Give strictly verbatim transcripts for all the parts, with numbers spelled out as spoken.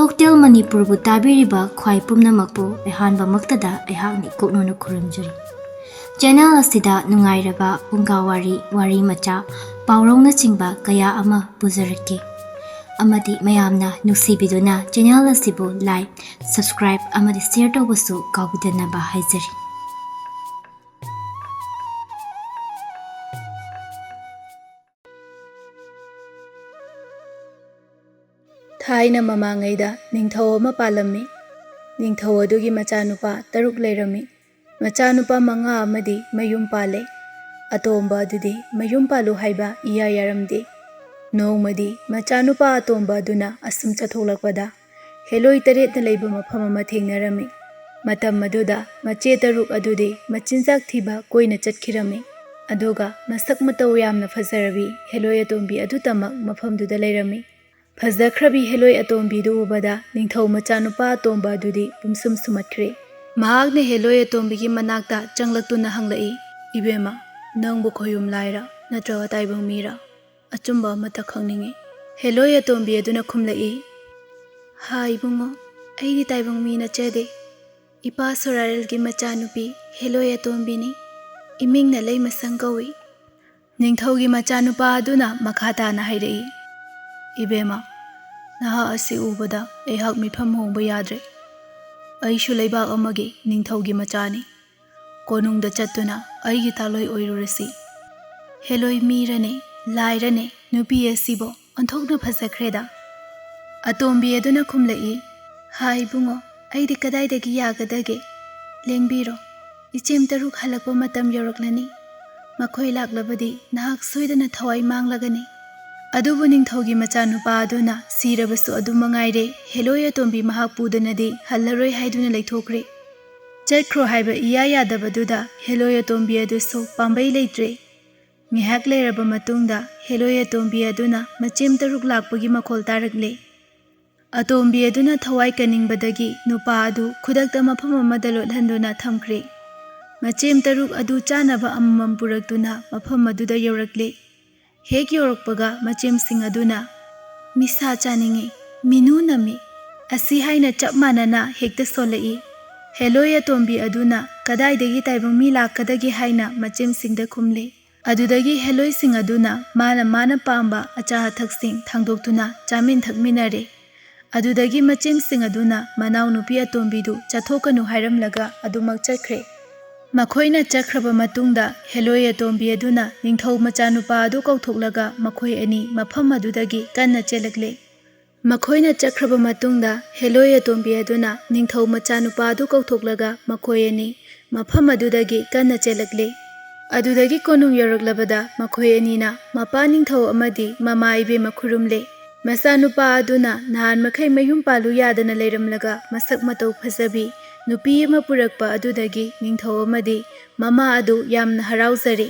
Hotel ꯃꯅꯤꯄꯨꯔꯕꯨ ꯇꯥꯕꯤꯔꯤꯕ ꯈ꯭ꯋꯥꯏ ꯄꯨꯝꯅꯃꯛꯄꯨ ꯑꯍꯥꯟꯕꯃꯛꯇꯗ ꯑꯩꯍꯥꯛꯅ ꯏꯀꯣꯛꯅꯅ ꯈꯨꯔꯨꯝꯖꯔꯤ꯫ ꯆꯦꯅꯦꯜ ꯑꯁꯤꯗ ꯅꯨꯡꯉꯥꯏꯔꯕ ꯐꯨꯡꯒꯥ ꯋꯥꯔꯤ, ꯋꯥꯔꯤ ꯃꯆꯥ, ꯄꯥꯎꯔꯧꯅꯆꯤꯡꯕ ꯀꯌꯥ ꯑꯃ ꯄꯨꯖꯔꯛꯀꯦ꯫ ꯑꯃꯗꯤ ꯃꯌꯥꯝꯅ ꯅꯨꯡꯁꯤꯕꯤꯗꯨꯅ ꯆꯦꯅꯦꯜ ꯑꯁꯤꯕꯨ like, subscribe ꯑꯃꯗꯤ share ꯇꯧꯕꯁꯨ ꯀꯥꯎꯕꯤꯗꯅꯕ ꯍꯥꯏꯖꯔꯤ꯫ ꯊꯥꯏꯅ ꯃꯃꯥꯡꯉꯩꯗ ꯅꯤꯡꯊꯧ ꯑꯃ ꯄꯥꯜꯂꯝꯃꯤ꯫ ꯅꯤꯡꯊꯧ ꯑꯗꯨꯒꯤ ꯃꯆꯥꯅꯨꯄꯥ ꯇꯔꯨꯛ ꯂꯩꯔꯝꯃꯤ꯫ ꯃꯆꯥꯅꯨꯄꯥ ꯃꯉꯥ ꯑꯃꯗꯤ ꯃꯌꯨꯝ ꯄꯥꯜꯂꯦ꯫ ꯑꯇꯣꯝꯕ ꯑꯗꯨꯗꯤ ꯃꯌꯨꯝ ꯄꯥꯜꯂꯨ ꯍꯥꯏꯕ ꯏꯌꯥ ꯌꯥꯔꯝꯗꯦ꯫ ꯅꯣꯡꯃꯗꯤ ꯃꯆꯥꯅꯨꯄꯥ ꯑꯇꯣꯝꯕ ꯑꯗꯨꯅ ꯑꯁꯨꯝ ꯆꯠꯊꯣꯛꯂꯛꯄꯗ ꯍꯦꯂꯣꯏ ꯇꯔꯦꯠꯅ ꯂꯩꯕ ꯃꯐꯝ ꯑꯃ ꯊꯦꯡꯅꯔꯝꯃꯤ꯫ ꯃꯇꯝ ꯑꯗꯨꯗ ꯃꯆꯦ ꯇꯔꯨꯛ ꯑꯗꯨꯗꯤ ꯃꯆꯤꯟꯖꯥꯛ ꯊꯤꯕ ꯀꯣꯏꯅ ꯆꯠꯈꯤꯔꯝꯃꯤ꯫ ꯑꯗꯨꯒ ꯃꯁꯛ ꯃꯇꯧ ꯌꯥꯝꯅ ꯐꯖꯔꯕꯤ ꯍꯦꯂꯣꯏ ꯑꯇꯣꯝꯕꯤ ꯑꯗꯨꯇꯃꯛ ꯃꯐꯝꯗꯨꯗ ꯂꯩꯔꯝꯃꯤ꯫ ꯐꯖꯈ꯭ꯔꯕꯤ ꯍꯦꯂꯣꯏ ꯑꯇꯣꯝꯕꯤꯗꯨ ꯎꯕꯗ ꯅꯤꯡꯊꯧ ꯃꯆꯥꯅꯨꯄꯥ ꯑꯇꯣꯝꯕ ꯑꯗꯨꯗꯤ ꯄꯨꯝꯁꯨꯝ ꯁꯨꯝꯍꯠꯈ꯭ꯔꯦ꯫ ꯃꯍꯥꯛꯅ ꯍꯦꯂꯣꯏ ꯑꯇꯣꯝꯕꯤꯒꯤ ꯃꯅꯥꯛꯇ ꯆꯪꯂꯛꯇꯨꯅ ꯍꯪꯂꯛꯏ, "ꯏꯕꯦꯝꯃ, ꯅꯪꯕꯨ ꯈꯣꯌꯨꯝ ꯂꯥꯏꯔ ꯅꯠꯇ꯭ꯔꯒ ꯇꯥꯏꯕꯪ ꯃꯤꯔ? ꯑꯆꯨꯝꯕ ꯑꯃꯠꯇ ꯈꯪꯅꯤꯡꯏ꯫" ꯍꯦꯂꯣꯏ ꯑꯇꯣꯝꯕꯤ ꯑꯗꯨꯅ ꯈꯨꯝꯂꯛꯏ, "ꯍꯥ ꯏꯕꯨꯡꯉꯣ, ꯑꯩꯗꯤ ꯇꯥꯏꯕꯪ ꯃꯤ ꯅꯠꯆꯗꯦ꯫ ꯏꯄꯥ ꯁꯣꯔꯥꯔꯦꯜꯒꯤ ꯃꯆꯥꯅꯨꯄꯤ ꯍꯦꯂꯣꯏ ꯑꯇꯣꯝꯕꯤꯅꯤ꯫ ꯏꯃꯤꯡꯅ ꯂꯩꯃꯁꯪ ꯀꯧꯏ꯫" ꯅꯤꯡꯊꯧꯒꯤ ꯃꯆꯥꯅꯨꯄꯥ ꯑꯗꯨꯅ ꯃꯈꯥ ꯇꯥꯅ ꯍꯥꯏꯔꯛꯏ, "ꯏꯕꯦꯝꯃ, ꯅꯍꯥꯛ ꯑꯁꯤ ꯎꯕꯗ ꯑꯩꯍꯥꯛ ꯃꯤꯐꯝ ꯍꯣꯡꯕ ꯌꯥꯗ꯭ꯔꯦ꯫ ꯑꯩꯁꯨ ꯂꯩꯕꯥꯛ ꯑꯃꯒꯤ ꯅꯤꯡꯊꯧꯒꯤ ꯃꯆꯥꯅꯤ꯫ ꯀꯣꯅꯨꯡꯗ ꯆꯠꯇꯨꯅ ꯑꯩꯒꯤ ꯇꯥꯂꯣꯏ ꯑꯣꯏꯔꯨꯔꯁꯤ꯫ ꯍꯦꯂꯣꯏ ꯃꯤꯔꯅꯦ, ꯂꯥꯏꯔꯅꯦ, ꯅꯨꯄꯤ ꯑꯁꯤꯕꯨ ꯑꯣꯟꯊꯣꯛꯅ ꯐꯖꯈ꯭ꯔꯦꯗ꯫" ꯑꯇꯣꯝꯕꯤ ꯑꯗꯨꯅ ꯈꯨꯝꯂꯛꯏ, "ꯍꯥ ꯏꯕꯨꯡꯉꯣ, ꯑꯩꯗꯤ ꯀꯗꯥꯏꯗꯒꯤ ꯌꯥꯒꯗꯒꯦ? ꯂꯦꯡꯕꯤꯔꯣ, ꯏꯆꯦꯝ ꯇꯔꯨꯛ ꯍꯜꯂꯛꯄ ꯃꯇꯝ ꯌꯧꯔꯛꯂꯅꯤ꯫ ꯃꯈꯣꯏ ꯂꯥꯛꯂꯕꯗꯤ ꯅꯍꯥꯛ ꯁꯣꯏꯗꯅ ꯊꯋꯥꯏ ꯃꯥꯡꯂꯒꯅꯤ꯫" ꯑꯗꯨꯕꯨ ꯅꯤꯡꯊꯧꯒꯤ ꯃꯆꯥꯅꯨꯄꯥ ꯑꯗꯨꯅ ꯁꯤꯔꯕꯁꯨ ꯑꯗꯨꯝ ꯃꯉꯥꯏꯔꯦ, ꯍꯦꯂꯣꯏ ꯑꯇꯣꯝꯕꯤ ꯃꯍꯥꯛ ꯄꯨꯗꯅꯗꯤ ꯍꯜꯂꯔꯣꯏ ꯍꯥꯏꯗꯨꯅ ꯂꯩꯊꯣꯛꯈ꯭ꯔꯦ꯫ ꯆꯠꯈ꯭ꯔꯣ ꯍꯥꯏꯕ ꯏꯌꯥ ꯌꯥꯗꯕꯗꯨꯗ ꯍꯦꯂꯣꯏ ꯑꯇꯣꯝꯕꯤ ꯑꯗꯨꯁꯨ ꯄꯥꯝꯕꯩ ꯂꯩꯇ꯭ꯔꯦ꯫ ꯉꯥꯏꯍꯥꯛ ꯂꯩꯔꯕ ꯃꯇꯨꯡꯗ ꯍꯦꯂꯣꯏ ꯑꯇꯣꯝꯕꯤ ꯑꯗꯨꯅ ꯃꯆꯦꯝ ꯇꯔꯨꯛ ꯂꯥꯛꯄꯒꯤ ꯃꯈꯣꯜ ꯇꯥꯔꯛꯂꯦ꯫ ꯑꯇꯣꯝꯕꯤ ꯑꯗꯨꯅ ꯊꯋꯥꯏ ꯀꯟꯅꯤꯡꯕꯗꯒꯤ ꯅꯨꯄꯥ ꯑꯗꯨ ꯈꯨꯗꯛꯇ ꯃꯐꯝ ꯑꯃꯗ ꯂꯣꯠꯍꯟꯗꯨꯅ ꯊꯝꯈ꯭ꯔꯦ꯫ ꯃꯆꯦꯝ ꯇꯔꯨꯛ ꯑꯗꯨ ꯆꯥꯅꯕ ꯑꯃꯃꯝ ꯄꯨꯔꯛꯇꯨꯅ ꯃꯐꯝ ꯑꯗꯨꯗ ꯌꯧꯔꯛꯂꯦ꯫ ꯍꯦꯛ ꯌꯧꯔꯛꯄꯒ ꯃꯆꯦꯝꯁꯤꯡ ꯑꯗꯨꯅ, "ꯃꯤꯁꯥ ꯆꯥꯅꯤꯡꯏ, ꯃꯤꯅꯨ ꯅꯝꯃꯤ, ꯑꯁꯤ ꯍꯥꯏꯅ ꯆꯞ ꯃꯥꯟꯅꯅ ꯍꯦꯛꯇ ꯁꯣꯜꯂꯛꯏ꯫ ꯍꯦꯂꯣꯏ ꯑꯇꯣꯝꯕꯤ ꯑꯗꯨꯅ ꯀꯗꯥꯏꯗꯒꯤ ꯇꯥꯏꯕꯪ ꯃꯤ ꯂꯥꯛꯀꯗꯒꯦ ꯍꯥꯏꯅ ꯃꯆꯦꯝꯁꯤꯡꯗ ꯈꯨꯝꯂꯦ꯫ ꯑꯗꯨꯗꯒꯤ ꯍꯦꯂꯣꯏꯁꯤꯡ ꯑꯗꯨꯅ ꯃꯥꯅ ꯃꯥꯅ ꯄꯥꯝꯕ ꯑꯆꯥ ꯑꯊꯛꯁꯤꯡ ꯊꯥꯡꯗꯣꯛꯇꯨꯅ ꯆꯥꯃꯤꯟ ꯊꯛꯃꯤꯟꯅꯔꯦ꯫ ꯑꯗꯨꯗꯒꯤ ꯃꯆꯦꯝꯁꯤꯡ ꯑꯗꯨꯅ ꯃꯅꯥꯎꯅꯨꯄꯤ ꯑꯇꯣꯝꯕꯤꯗꯨ ꯆꯠꯊꯣꯛꯀꯅꯨ ꯍꯥꯏꯔꯝꯂꯒ ꯑꯗꯨꯃꯛ ꯆꯠꯈ꯭ꯔꯦ꯫ ꯃꯈꯣꯏꯅ ꯆꯠꯈ꯭ꯔꯕ ꯃꯇꯨꯡꯗ ꯍꯦꯂꯣꯏ ꯑꯇꯣꯝꯕꯤ ꯑꯗꯨꯅ ꯅꯤꯡꯊꯧ ꯃꯆꯥꯅꯨꯄꯥ ꯑꯗꯨ ꯀꯧꯊꯣꯛꯂꯒ ꯃꯈꯣꯏ ꯑꯅꯤ ꯃꯐꯝ ꯑꯗꯨꯗꯒꯤ ꯀꯟꯅ ꯆꯦꯜꯂꯛꯂꯦ꯫ ꯃꯈꯣꯏꯅ ꯆꯠꯈ꯭ꯔꯕ ꯃꯇꯨꯡꯗ ꯍꯦꯂꯣꯏ ꯑꯇꯣꯝꯕꯤ ꯑꯗꯨꯅ ꯅꯤꯡꯊꯧ ꯃꯆꯥꯅꯨꯄꯥ ꯑꯗꯨ ꯀꯧꯊꯣꯛꯂꯒ ꯃꯈꯣꯏ ꯑꯅꯤ ꯃꯐꯝ ꯑꯗꯨꯗꯒꯤ ꯀꯟꯅ ꯆꯦꯜꯂꯛꯂꯦ꯫ ꯑꯗꯨꯗꯒꯤ ꯀꯣꯅꯨꯡ ꯌꯧꯔꯛꯂꯕꯗ ꯃꯈꯣꯏ ꯑꯅꯤꯅ ꯃꯄꯥ ꯅꯤꯡꯊꯧ ꯑꯃꯗꯤ ꯃꯃꯥ ꯏꯕꯦꯝꯃ ꯈꯨꯔꯨꯝꯂꯦ꯫ ꯃꯆꯥꯅꯨꯄꯥ ꯑꯗꯨꯅ ꯅꯍꯥꯟ ꯃꯈꯩ ꯃꯌꯨꯝ ꯄꯥꯜꯂꯨ ꯌꯥꯗꯅ ꯂꯩꯔꯝꯂꯒ ꯃꯁꯛ ꯃꯇꯧ ꯐꯖꯕꯤ ꯅꯨꯄꯤ ꯑꯃ ꯄꯨꯔꯛꯄ ꯑꯗꯨꯗꯒꯤ ꯅꯤꯡꯊꯧ ꯑꯃꯗꯤ ꯃꯃꯥ ꯑꯗꯨ ꯌꯥꯝꯅ ꯍꯔꯥꯎꯖꯔꯦ꯫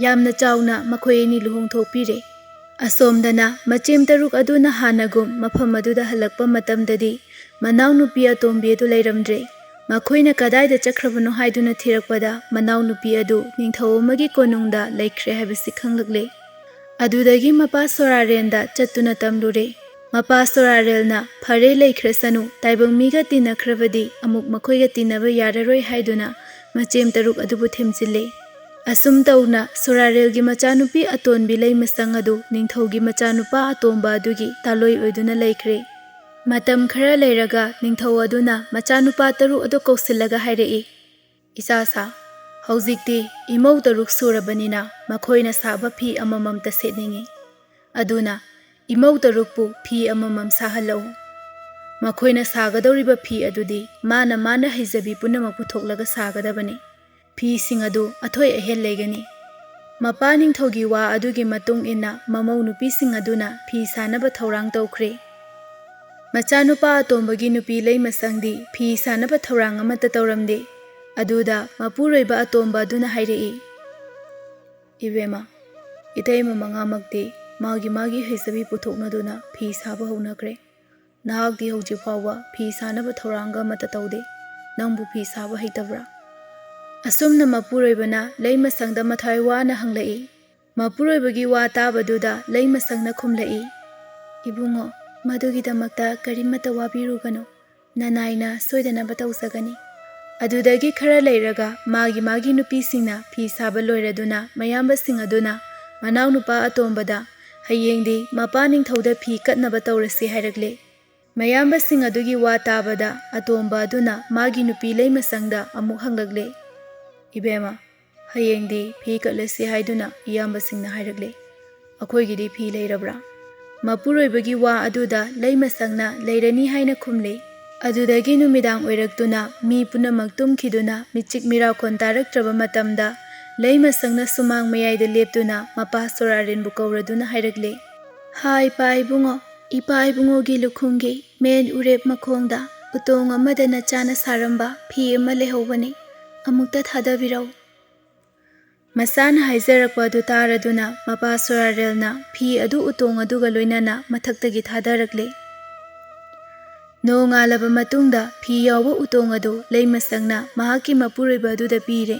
ꯌꯥꯝꯅ ꯆꯥꯎꯅ ꯃꯈꯣꯏ ꯑꯅꯤ ꯂꯨꯍꯣꯡꯊꯣꯛꯄꯤꯔꯦ꯫ ꯑꯁꯣꯝꯗꯅ ꯃꯆꯦꯝ ꯇꯔꯨꯛ ꯑꯗꯨꯅ ꯍꯥꯟꯅꯒꯨꯝ ꯃꯐꯝ ꯑꯗꯨꯗ ꯍꯜꯂꯛꯄ ꯃꯇꯝꯗꯗꯤ ꯃꯅꯥꯎꯅꯨꯄꯤ ꯑꯇꯣꯝꯕꯤ ꯑꯗꯨ ꯂꯩꯔꯝꯗ꯭ꯔꯦ꯫ ꯃꯈꯣꯏꯅ ꯀꯗꯥꯏꯗ ꯆꯠꯈ꯭ꯔꯕꯅꯣ ꯍꯥꯏꯗꯨꯅ ꯊꯤꯔꯛꯄꯗ ꯃꯅꯥꯎꯅꯨꯄꯤ ꯑꯗꯨ ꯅꯤꯡꯊꯧ ꯑꯃꯒꯤ ꯀꯣꯅꯨꯡꯗ ꯂꯩꯈ꯭ꯔꯦ ꯍꯥꯏꯕꯁꯤ ꯈꯪꯂꯛꯂꯦ꯫ ꯑꯗꯨꯗꯒꯤ ꯃꯄꯥ ꯁꯣꯔꯥꯔꯦꯟꯗ ꯆꯠꯇꯨꯅ ꯇꯝꯂꯨꯔꯦ꯫ ꯃꯄꯥ ꯁꯣꯔꯥꯔꯦꯜꯅ "ꯐꯔꯦ, ꯂꯩꯈ꯭ꯔꯁꯅꯨ, ꯇꯥꯏꯕꯪ ꯃꯤꯒ ꯇꯤꯟꯅꯈ꯭ꯔꯕꯗꯤ ꯑꯃꯨꯛ ꯃꯈꯣꯏꯒ ꯇꯤꯟꯅꯕ ꯌꯥꯔꯔꯣꯏ" ꯍꯥꯏꯗꯨꯅ ꯃꯆꯦꯝ ꯇꯔꯨꯛ ꯑꯗꯨꯕꯨ ꯊꯦꯝꯖꯤꯜꯂꯦ꯫ ꯑꯁꯨꯝ ꯇꯧꯅ ꯁꯣꯔꯥꯔꯦꯜꯒꯤ ꯃꯆꯥꯅꯨꯄꯤ ꯑꯇꯣꯟꯕꯤ ꯂꯩꯃꯁꯪ ꯑꯗꯨ ꯅꯤꯡꯊꯧꯒꯤ ꯃꯆꯥꯅꯨꯄꯥ ꯑꯇꯣꯝꯕ ꯑꯗꯨꯒꯤ ꯇꯥꯂꯣꯏ ꯑꯣꯏꯗꯨꯅ ꯂꯩꯈ꯭ꯔꯦ꯫ ꯃꯇꯝ ꯈꯔ ꯂꯩꯔꯒ ꯅꯤꯡꯊꯧ ꯑꯗꯨꯅ ꯃꯆꯥꯅꯨꯄꯥ ꯇꯔꯨꯛ ꯑꯗꯨ ꯀꯧꯁꯤꯜꯂꯒ ꯍꯥꯏꯔꯛꯏ, "ꯏꯆꯥꯁꯥ, ꯍꯧꯖꯤꯛꯇꯤ ꯏꯃꯧ ꯇꯔꯨꯛ ꯁꯨꯔꯕꯅꯤꯅ ꯃꯈꯣꯏꯅ ꯁꯥꯕ ꯐꯤ ꯑꯃꯃꯝꯇ ꯁꯦꯠꯅꯤꯡꯏ꯫ ꯑꯗꯨꯅ ꯏꯃꯧ ꯇꯔꯨꯛꯄꯨ ꯐꯤ ꯑꯃꯃꯝ ꯁꯥꯍꯜꯂꯛꯎ꯫ ꯃꯈꯣꯏꯅ ꯁꯥꯒꯗꯧꯔꯤꯕ ꯐꯤ ꯑꯗꯨꯗꯤ ꯃꯥꯅ ꯃꯥꯅ ꯍꯩꯖꯕꯤ ꯄꯨꯝꯅꯃꯛ ꯄꯨꯊꯣꯛꯂꯒ ꯁꯥꯒꯗꯕꯅꯤ꯫ ꯐꯤꯁꯤꯡ ꯑꯗꯨ ꯑꯊꯣꯏ ꯑꯍꯦꯟ ꯂꯩꯒꯅꯤ꯫" ꯃꯄꯥ ꯅꯤꯡꯊꯧꯒꯤ ꯋꯥ ꯑꯗꯨꯒꯤ ꯃꯇꯨꯡ ꯏꯟꯅ ꯃꯃꯧ ꯅꯨꯄꯤꯁꯤꯡ ꯑꯗꯨꯅ ꯐꯤ ꯁꯥꯅꯕ ꯊꯧꯔꯥꯡ ꯇꯧꯈ꯭ꯔꯦ꯫ ꯃꯆꯥꯅꯨꯄꯥ ꯑꯇꯣꯝꯕꯒꯤ ꯅꯨꯄꯤ ꯂꯩꯃꯁꯪꯗꯤ ꯐꯤ ꯁꯥꯅꯕ ꯊꯧꯔꯥꯡ ꯑꯃꯠꯇ ꯇꯧꯔꯝꯗꯦ꯫ ꯑꯗꯨꯗ ꯃꯄꯨꯔꯣꯏꯕ ꯑꯇꯣꯝꯕ ꯑꯗꯨꯅ ꯍꯥꯏꯔꯛꯏ, "ꯏꯕꯦꯝꯃ, ꯏꯇꯩꯃ ꯃꯉꯥꯃꯛꯇꯤ ꯃꯥꯒꯤ ꯃꯥꯒꯤ ꯍꯩꯖꯕꯤ ꯄꯨꯊꯣꯛꯅꯗꯨꯅ ꯐꯤ ꯁꯥꯕ ꯍꯧꯅꯈ꯭ꯔꯦ꯫ ꯅꯍꯥꯛꯇꯤ ꯍꯧꯖꯤꯛ ꯐꯥꯎꯕ ꯐꯤ ꯁꯥꯅꯕ ꯊꯧꯔꯥꯡꯒ ꯑꯃꯠꯇ ꯇꯧꯗꯦ꯫ ꯅꯪꯕꯨ ꯐꯤ ꯁꯥꯕ ꯍꯩꯇꯕ꯭ꯔꯥ?" ꯑꯁꯨꯝꯅ ꯃꯄꯨꯔꯣꯏꯕꯅ ꯂꯩꯃꯁꯪꯗ ꯃꯊ꯭ꯋꯥꯏ ꯋꯥꯅ ꯍꯪꯂꯛꯏ꯫ ꯃꯄꯨꯔꯣꯏꯕꯒꯤ ꯋꯥ ꯇꯥꯕꯗꯨꯗ ꯂꯩꯃꯁꯪꯅ ꯈꯨꯝꯂꯛꯏ, "ꯏꯕꯨꯡꯉꯣ, "ꯃꯗꯨꯒꯤꯗꯃꯛꯇ ꯀꯔꯤꯃꯠꯇ ꯋꯥꯕꯤꯔꯨꯒꯅꯨ, ꯅꯅꯥꯏꯅ ꯁꯣꯏꯗꯅꯕ ꯇꯧꯖꯒꯅꯤ"꯫ ꯑꯗꯨꯗꯒꯤ ꯈꯔ ꯂꯩꯔꯒ ꯃꯥꯒꯤ ꯃꯥꯒꯤ ꯅꯨꯄꯤꯁꯤꯡꯅ ꯐꯤ ꯁꯥꯕ ꯂꯣꯏꯔꯗꯨꯅ ꯃꯌꯥꯝꯕꯁꯤꯡ ꯑꯗꯨꯅ ꯃꯅꯥꯎꯅꯨꯄꯥ ꯑꯇꯣꯝꯕꯗ, "ꯍꯌꯦꯡꯗꯤ ꯃꯄꯥ ꯅꯤꯡꯊꯧꯗ ꯐꯤ ꯀꯠꯅꯕ ꯇꯧꯔꯁꯤ" ꯍꯥꯏꯔꯛꯂꯦ꯫ ꯃꯌꯥꯝꯕꯁꯤꯡ ꯑꯗꯨꯒꯤ ꯋꯥ ꯇꯥꯕꯗ ꯑꯇꯣꯝꯕ ꯑꯗꯨꯅ ꯃꯥꯒꯤ ꯅꯨꯄꯤ ꯂꯩꯃꯁꯪꯗ ꯑꯃꯨꯛ ꯍꯪꯂꯛꯂꯦ, "ꯏꯕꯦꯝꯃ, ꯍꯌꯦꯡꯗꯤ ꯐꯤ ꯀꯠꯂꯁꯤ ꯍꯥꯏꯗꯨꯅ ꯏꯌꯥꯝꯕꯁꯤꯡꯅ ꯍꯥꯏꯔꯛꯂꯦ꯫ ꯑꯩꯈꯣꯏꯒꯤꯗꯤ ꯐꯤ ꯂꯩꯔꯕ꯭ꯔꯥ?" ꯃꯄꯨꯔꯣꯏꯕꯒꯤ ꯋꯥ ꯑꯗꯨꯗ ꯂꯩꯃꯁꯪꯅ ꯂꯩꯔꯅꯤ ꯍꯥꯏꯅ ꯈꯨꯝꯂꯦ꯫ ꯑꯗꯨꯗꯒꯤ ꯅꯨꯃꯤꯗꯥꯡ ꯑꯣꯏꯔꯛꯇꯨꯅ ꯃꯤ ꯄꯨꯝꯅꯃꯛ ꯇꯨꯝꯈꯤꯗꯨꯅ ꯃꯤꯆꯤꯛ ꯃꯤꯔꯥꯎꯈꯣꯟ ꯇꯥꯔꯛꯇ꯭ꯔꯕ ꯃꯇꯝꯗ ꯂꯩꯃꯁꯪꯅ ꯁꯨꯃꯥꯡ ꯃꯌꯥꯏꯗ ꯂꯦꯞꯇꯨꯅ ꯃꯄꯥ ꯁꯣꯔꯥꯔꯦꯟꯕꯨ ꯀꯧꯔꯗꯨꯅ ꯍꯥꯏꯔꯛꯂꯦ, "ꯍꯥ ꯏꯄꯥ ꯏꯕꯨꯡꯉꯣ, ꯏꯄꯥ ꯏꯕꯨꯡꯉꯣꯒꯤ ꯂꯨꯈꯨꯝꯒꯤ ꯃꯦꯟ ꯎꯔꯦꯞ ꯃꯈꯣꯡꯗ ꯎꯇꯣꯡ ꯑꯃꯗ ꯅꯆꯥꯅ ꯁꯥꯔꯝꯕ ꯐꯤ ꯑꯃ ꯂꯩꯍꯧꯕꯅꯤ, ꯑꯃꯨꯛꯇ ꯊꯥꯗꯕꯤꯔꯛꯎ"꯫ ꯃꯆꯥꯅ ꯍꯥꯏꯖꯔꯛꯄ ꯑꯗꯨ ꯇꯥꯔꯗꯨꯅ ꯃꯄꯥ ꯁꯣꯔꯥꯔꯦꯜꯅ ꯐꯤ ꯑꯗꯨ ꯎꯇꯣꯡ ꯑꯗꯨꯒ ꯂꯣꯏꯅꯅ ꯃꯊꯛꯇꯒꯤ ꯊꯥꯗꯔꯛꯂꯦ꯫ ꯅꯣꯡꯉꯥꯜꯂꯕ ꯃꯇꯨꯡꯗ ꯐꯤ ꯌꯥꯎꯕ ꯎꯇꯣꯡ ꯑꯗꯨ ꯂꯩꯃꯁꯪꯅ ꯃꯍꯥꯛꯀꯤ ꯃꯄꯨꯔꯣꯏꯕ ꯑꯗꯨꯗ ꯄꯤꯔꯦ꯫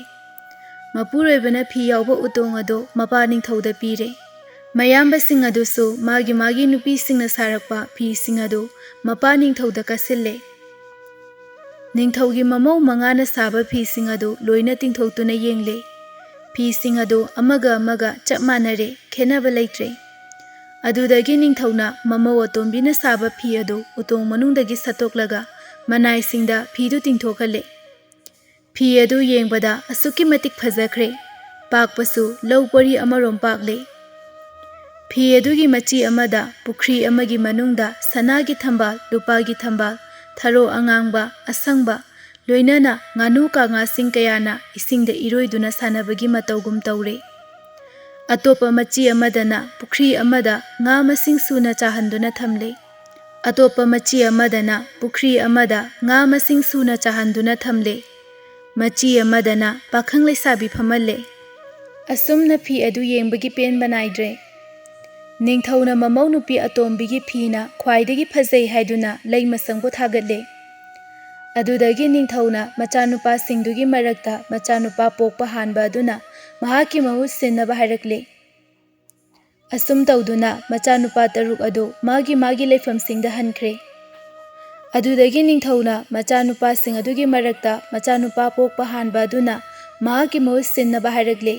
ꯃꯄꯨꯔꯣꯏꯕꯅ ꯐꯤ ꯌꯥꯎꯕ ꯎꯇꯣꯡ ꯑꯗꯨ ꯃꯄꯥ ꯅꯤꯡꯊꯧꯗ ꯄꯤꯔꯦ꯫ ꯃꯌꯥꯝꯕꯁꯤꯡ ꯑꯗꯨꯁꯨ ꯃꯥꯒꯤ ꯃꯥꯒꯤ ꯅꯨꯄꯤꯁꯤꯡꯅ ꯁꯥꯔꯛꯄ ꯐꯤꯁꯤꯡ ꯑꯗꯨ ꯃꯄꯥ ꯅꯤꯡꯊꯧꯗ ꯀꯠꯁꯤꯜꯂꯦ꯫ ꯅꯤꯡꯊꯧꯒꯤ ꯃꯃꯧ ꯃꯉꯥꯅ ꯁꯥꯕ ꯐꯤꯁꯤꯡ ꯑꯗꯨ ꯂꯣꯏꯅ ꯇꯤꯡꯊꯣꯛꯇꯨꯅ ꯌꯦꯡꯂꯦ꯫ ꯐꯤꯁꯤꯡ ꯑꯗꯨ ꯑꯃꯒ ꯑꯃꯒ ꯆꯞ ꯃꯥꯟꯅꯔꯦ, ꯈꯦꯠꯅꯕ ꯂꯩꯇ꯭ꯔꯦ꯫ ꯑꯗꯨꯗꯒꯤ ꯅꯤꯡꯊꯧꯅ ꯃꯃꯧ ꯑꯇꯣꯝꯕꯤꯅ ꯁꯥꯕ ꯐꯤ ꯑꯗꯨ ꯎꯇꯣꯡ ꯃꯅꯨꯡꯗꯒꯤ ꯁꯠꯇꯣꯛꯂꯒ ꯃꯅꯥꯏꯁꯤꯡꯗ ꯐꯤꯗꯨ ꯇꯤꯡꯊꯣꯛꯍꯜꯂꯦ꯫ ꯐꯤ ꯑꯗꯨ ꯌꯦꯡꯕꯗ ꯑꯁꯨꯛꯀꯤ ꯃꯇꯤꯛ ꯐꯖꯈ꯭ꯔꯦ꯫ ꯄꯥꯛꯄꯁꯨ ꯂꯧ ꯄꯔꯤ ꯑꯃꯔꯣꯝ ꯄꯥꯛꯂꯦ꯫ ꯐꯤ ꯑꯗꯨꯒꯤ ꯃꯆꯤ ꯑꯃꯗ ꯄꯨꯈ꯭ꯔꯤ ꯑꯃꯒꯤ ꯃꯅꯨꯡꯗ ꯁꯅꯥꯒꯤ ꯊꯝꯕꯥꯜ, ꯂꯨꯄꯥꯒꯤ ꯊꯝꯕꯥꯜ, ꯊꯔꯣ ꯑꯉꯥꯡꯕ, ꯑꯁꯪꯕ, ꯂꯣꯏꯅꯅ ꯉꯥꯅꯨ ꯀꯥꯉꯥꯁꯤꯡ ꯀꯌꯥꯅ ꯏꯁꯤꯡꯗ ꯏꯔꯣꯏꯗꯨꯅ ꯁꯥꯟꯅꯕꯒꯤ ꯃꯇꯧꯒꯨꯝ ꯇꯧꯔꯦ꯫ ꯑꯇꯣꯞꯄ ꯃꯆꯤ ꯑꯃꯗꯅ ꯄꯨꯈ꯭ꯔꯤ ꯑꯃꯗ ꯉꯥ ꯃꯁꯤꯡ ꯁꯨꯅ ꯆꯥꯍꯟꯗꯨꯅ ꯊꯝꯂꯦ꯫ ꯑꯇꯣꯞꯄ ꯃꯆꯤ ꯑꯃꯗꯅ ꯄꯨꯈ꯭ꯔꯤ ꯑꯃꯗ ꯉꯥ ꯃꯁꯤꯡ ꯁꯨꯅ ꯆꯥꯍꯟꯗꯨꯅ ꯊꯝꯂꯦ꯫ ꯃꯆꯤ ꯑꯃꯗꯅ ꯄꯥꯈꯪ ꯂꯩꯁꯥꯕꯤ ꯐꯝꯍꯜꯂꯦ꯫ ꯑꯁꯨꯝꯅ ꯐꯤ ꯑꯗꯨ ꯌꯦꯡꯕꯒꯤ ꯄꯦꯟꯕ ꯅꯥꯏꯗ꯭ꯔꯦ꯫ ꯅꯤꯡꯊꯧꯅ ꯃꯃꯧ ꯅꯨꯄꯤ ꯑꯇꯣꯝꯕꯤꯒꯤ ꯐꯤꯅ ꯈ꯭ꯋꯥꯏꯗꯒꯤ ꯐꯖꯩ ꯍꯥꯏꯗꯨꯅ ꯂꯩꯃꯁꯪꯕꯨ ꯊꯥꯒꯠꯂꯦ꯫ ꯑꯗꯨꯗꯒꯤ ꯅꯤꯡꯊꯧꯅ ꯃꯆꯥꯅꯨꯄꯥꯁꯤꯡꯗꯨꯒꯤ ꯃꯔꯛꯇ ꯃꯆꯥꯅꯨꯄꯥ ꯄꯣꯛꯄ ꯍꯥꯟꯕ ꯑꯗꯨꯅ ꯃꯍꯥꯛꯀꯤ ꯃꯍꯨꯠ ꯁꯤꯟꯅꯕ ꯍꯥꯏꯔꯛꯂꯦ꯫ ꯑꯁꯨꯝ ꯇꯧꯗꯨꯅ ꯃꯆꯥꯅꯨꯄꯥ ꯇꯔꯨꯛ ꯑꯗꯨ ꯃꯥꯒꯤ ꯃꯥꯒꯤ ꯂꯩꯐꯝꯁꯤꯡꯗ ꯍꯟꯈ꯭ꯔꯦ꯫ ꯑꯗꯨꯗꯒꯤ ꯅꯤꯡꯊꯧꯅ ꯃꯆꯥꯅꯨꯄꯥꯁꯤꯡ ꯑꯗꯨꯒꯤ ꯃꯔꯛꯇ ꯃꯆꯥꯅꯨꯄꯥ ꯄꯣꯛꯄ ꯍꯥꯟꯕ ꯑꯗꯨꯅ ꯃꯍꯥꯛꯀꯤ ꯃꯍꯨꯠ ꯁꯤꯟꯅꯕ ꯍꯥꯏꯔꯛꯂꯦ꯫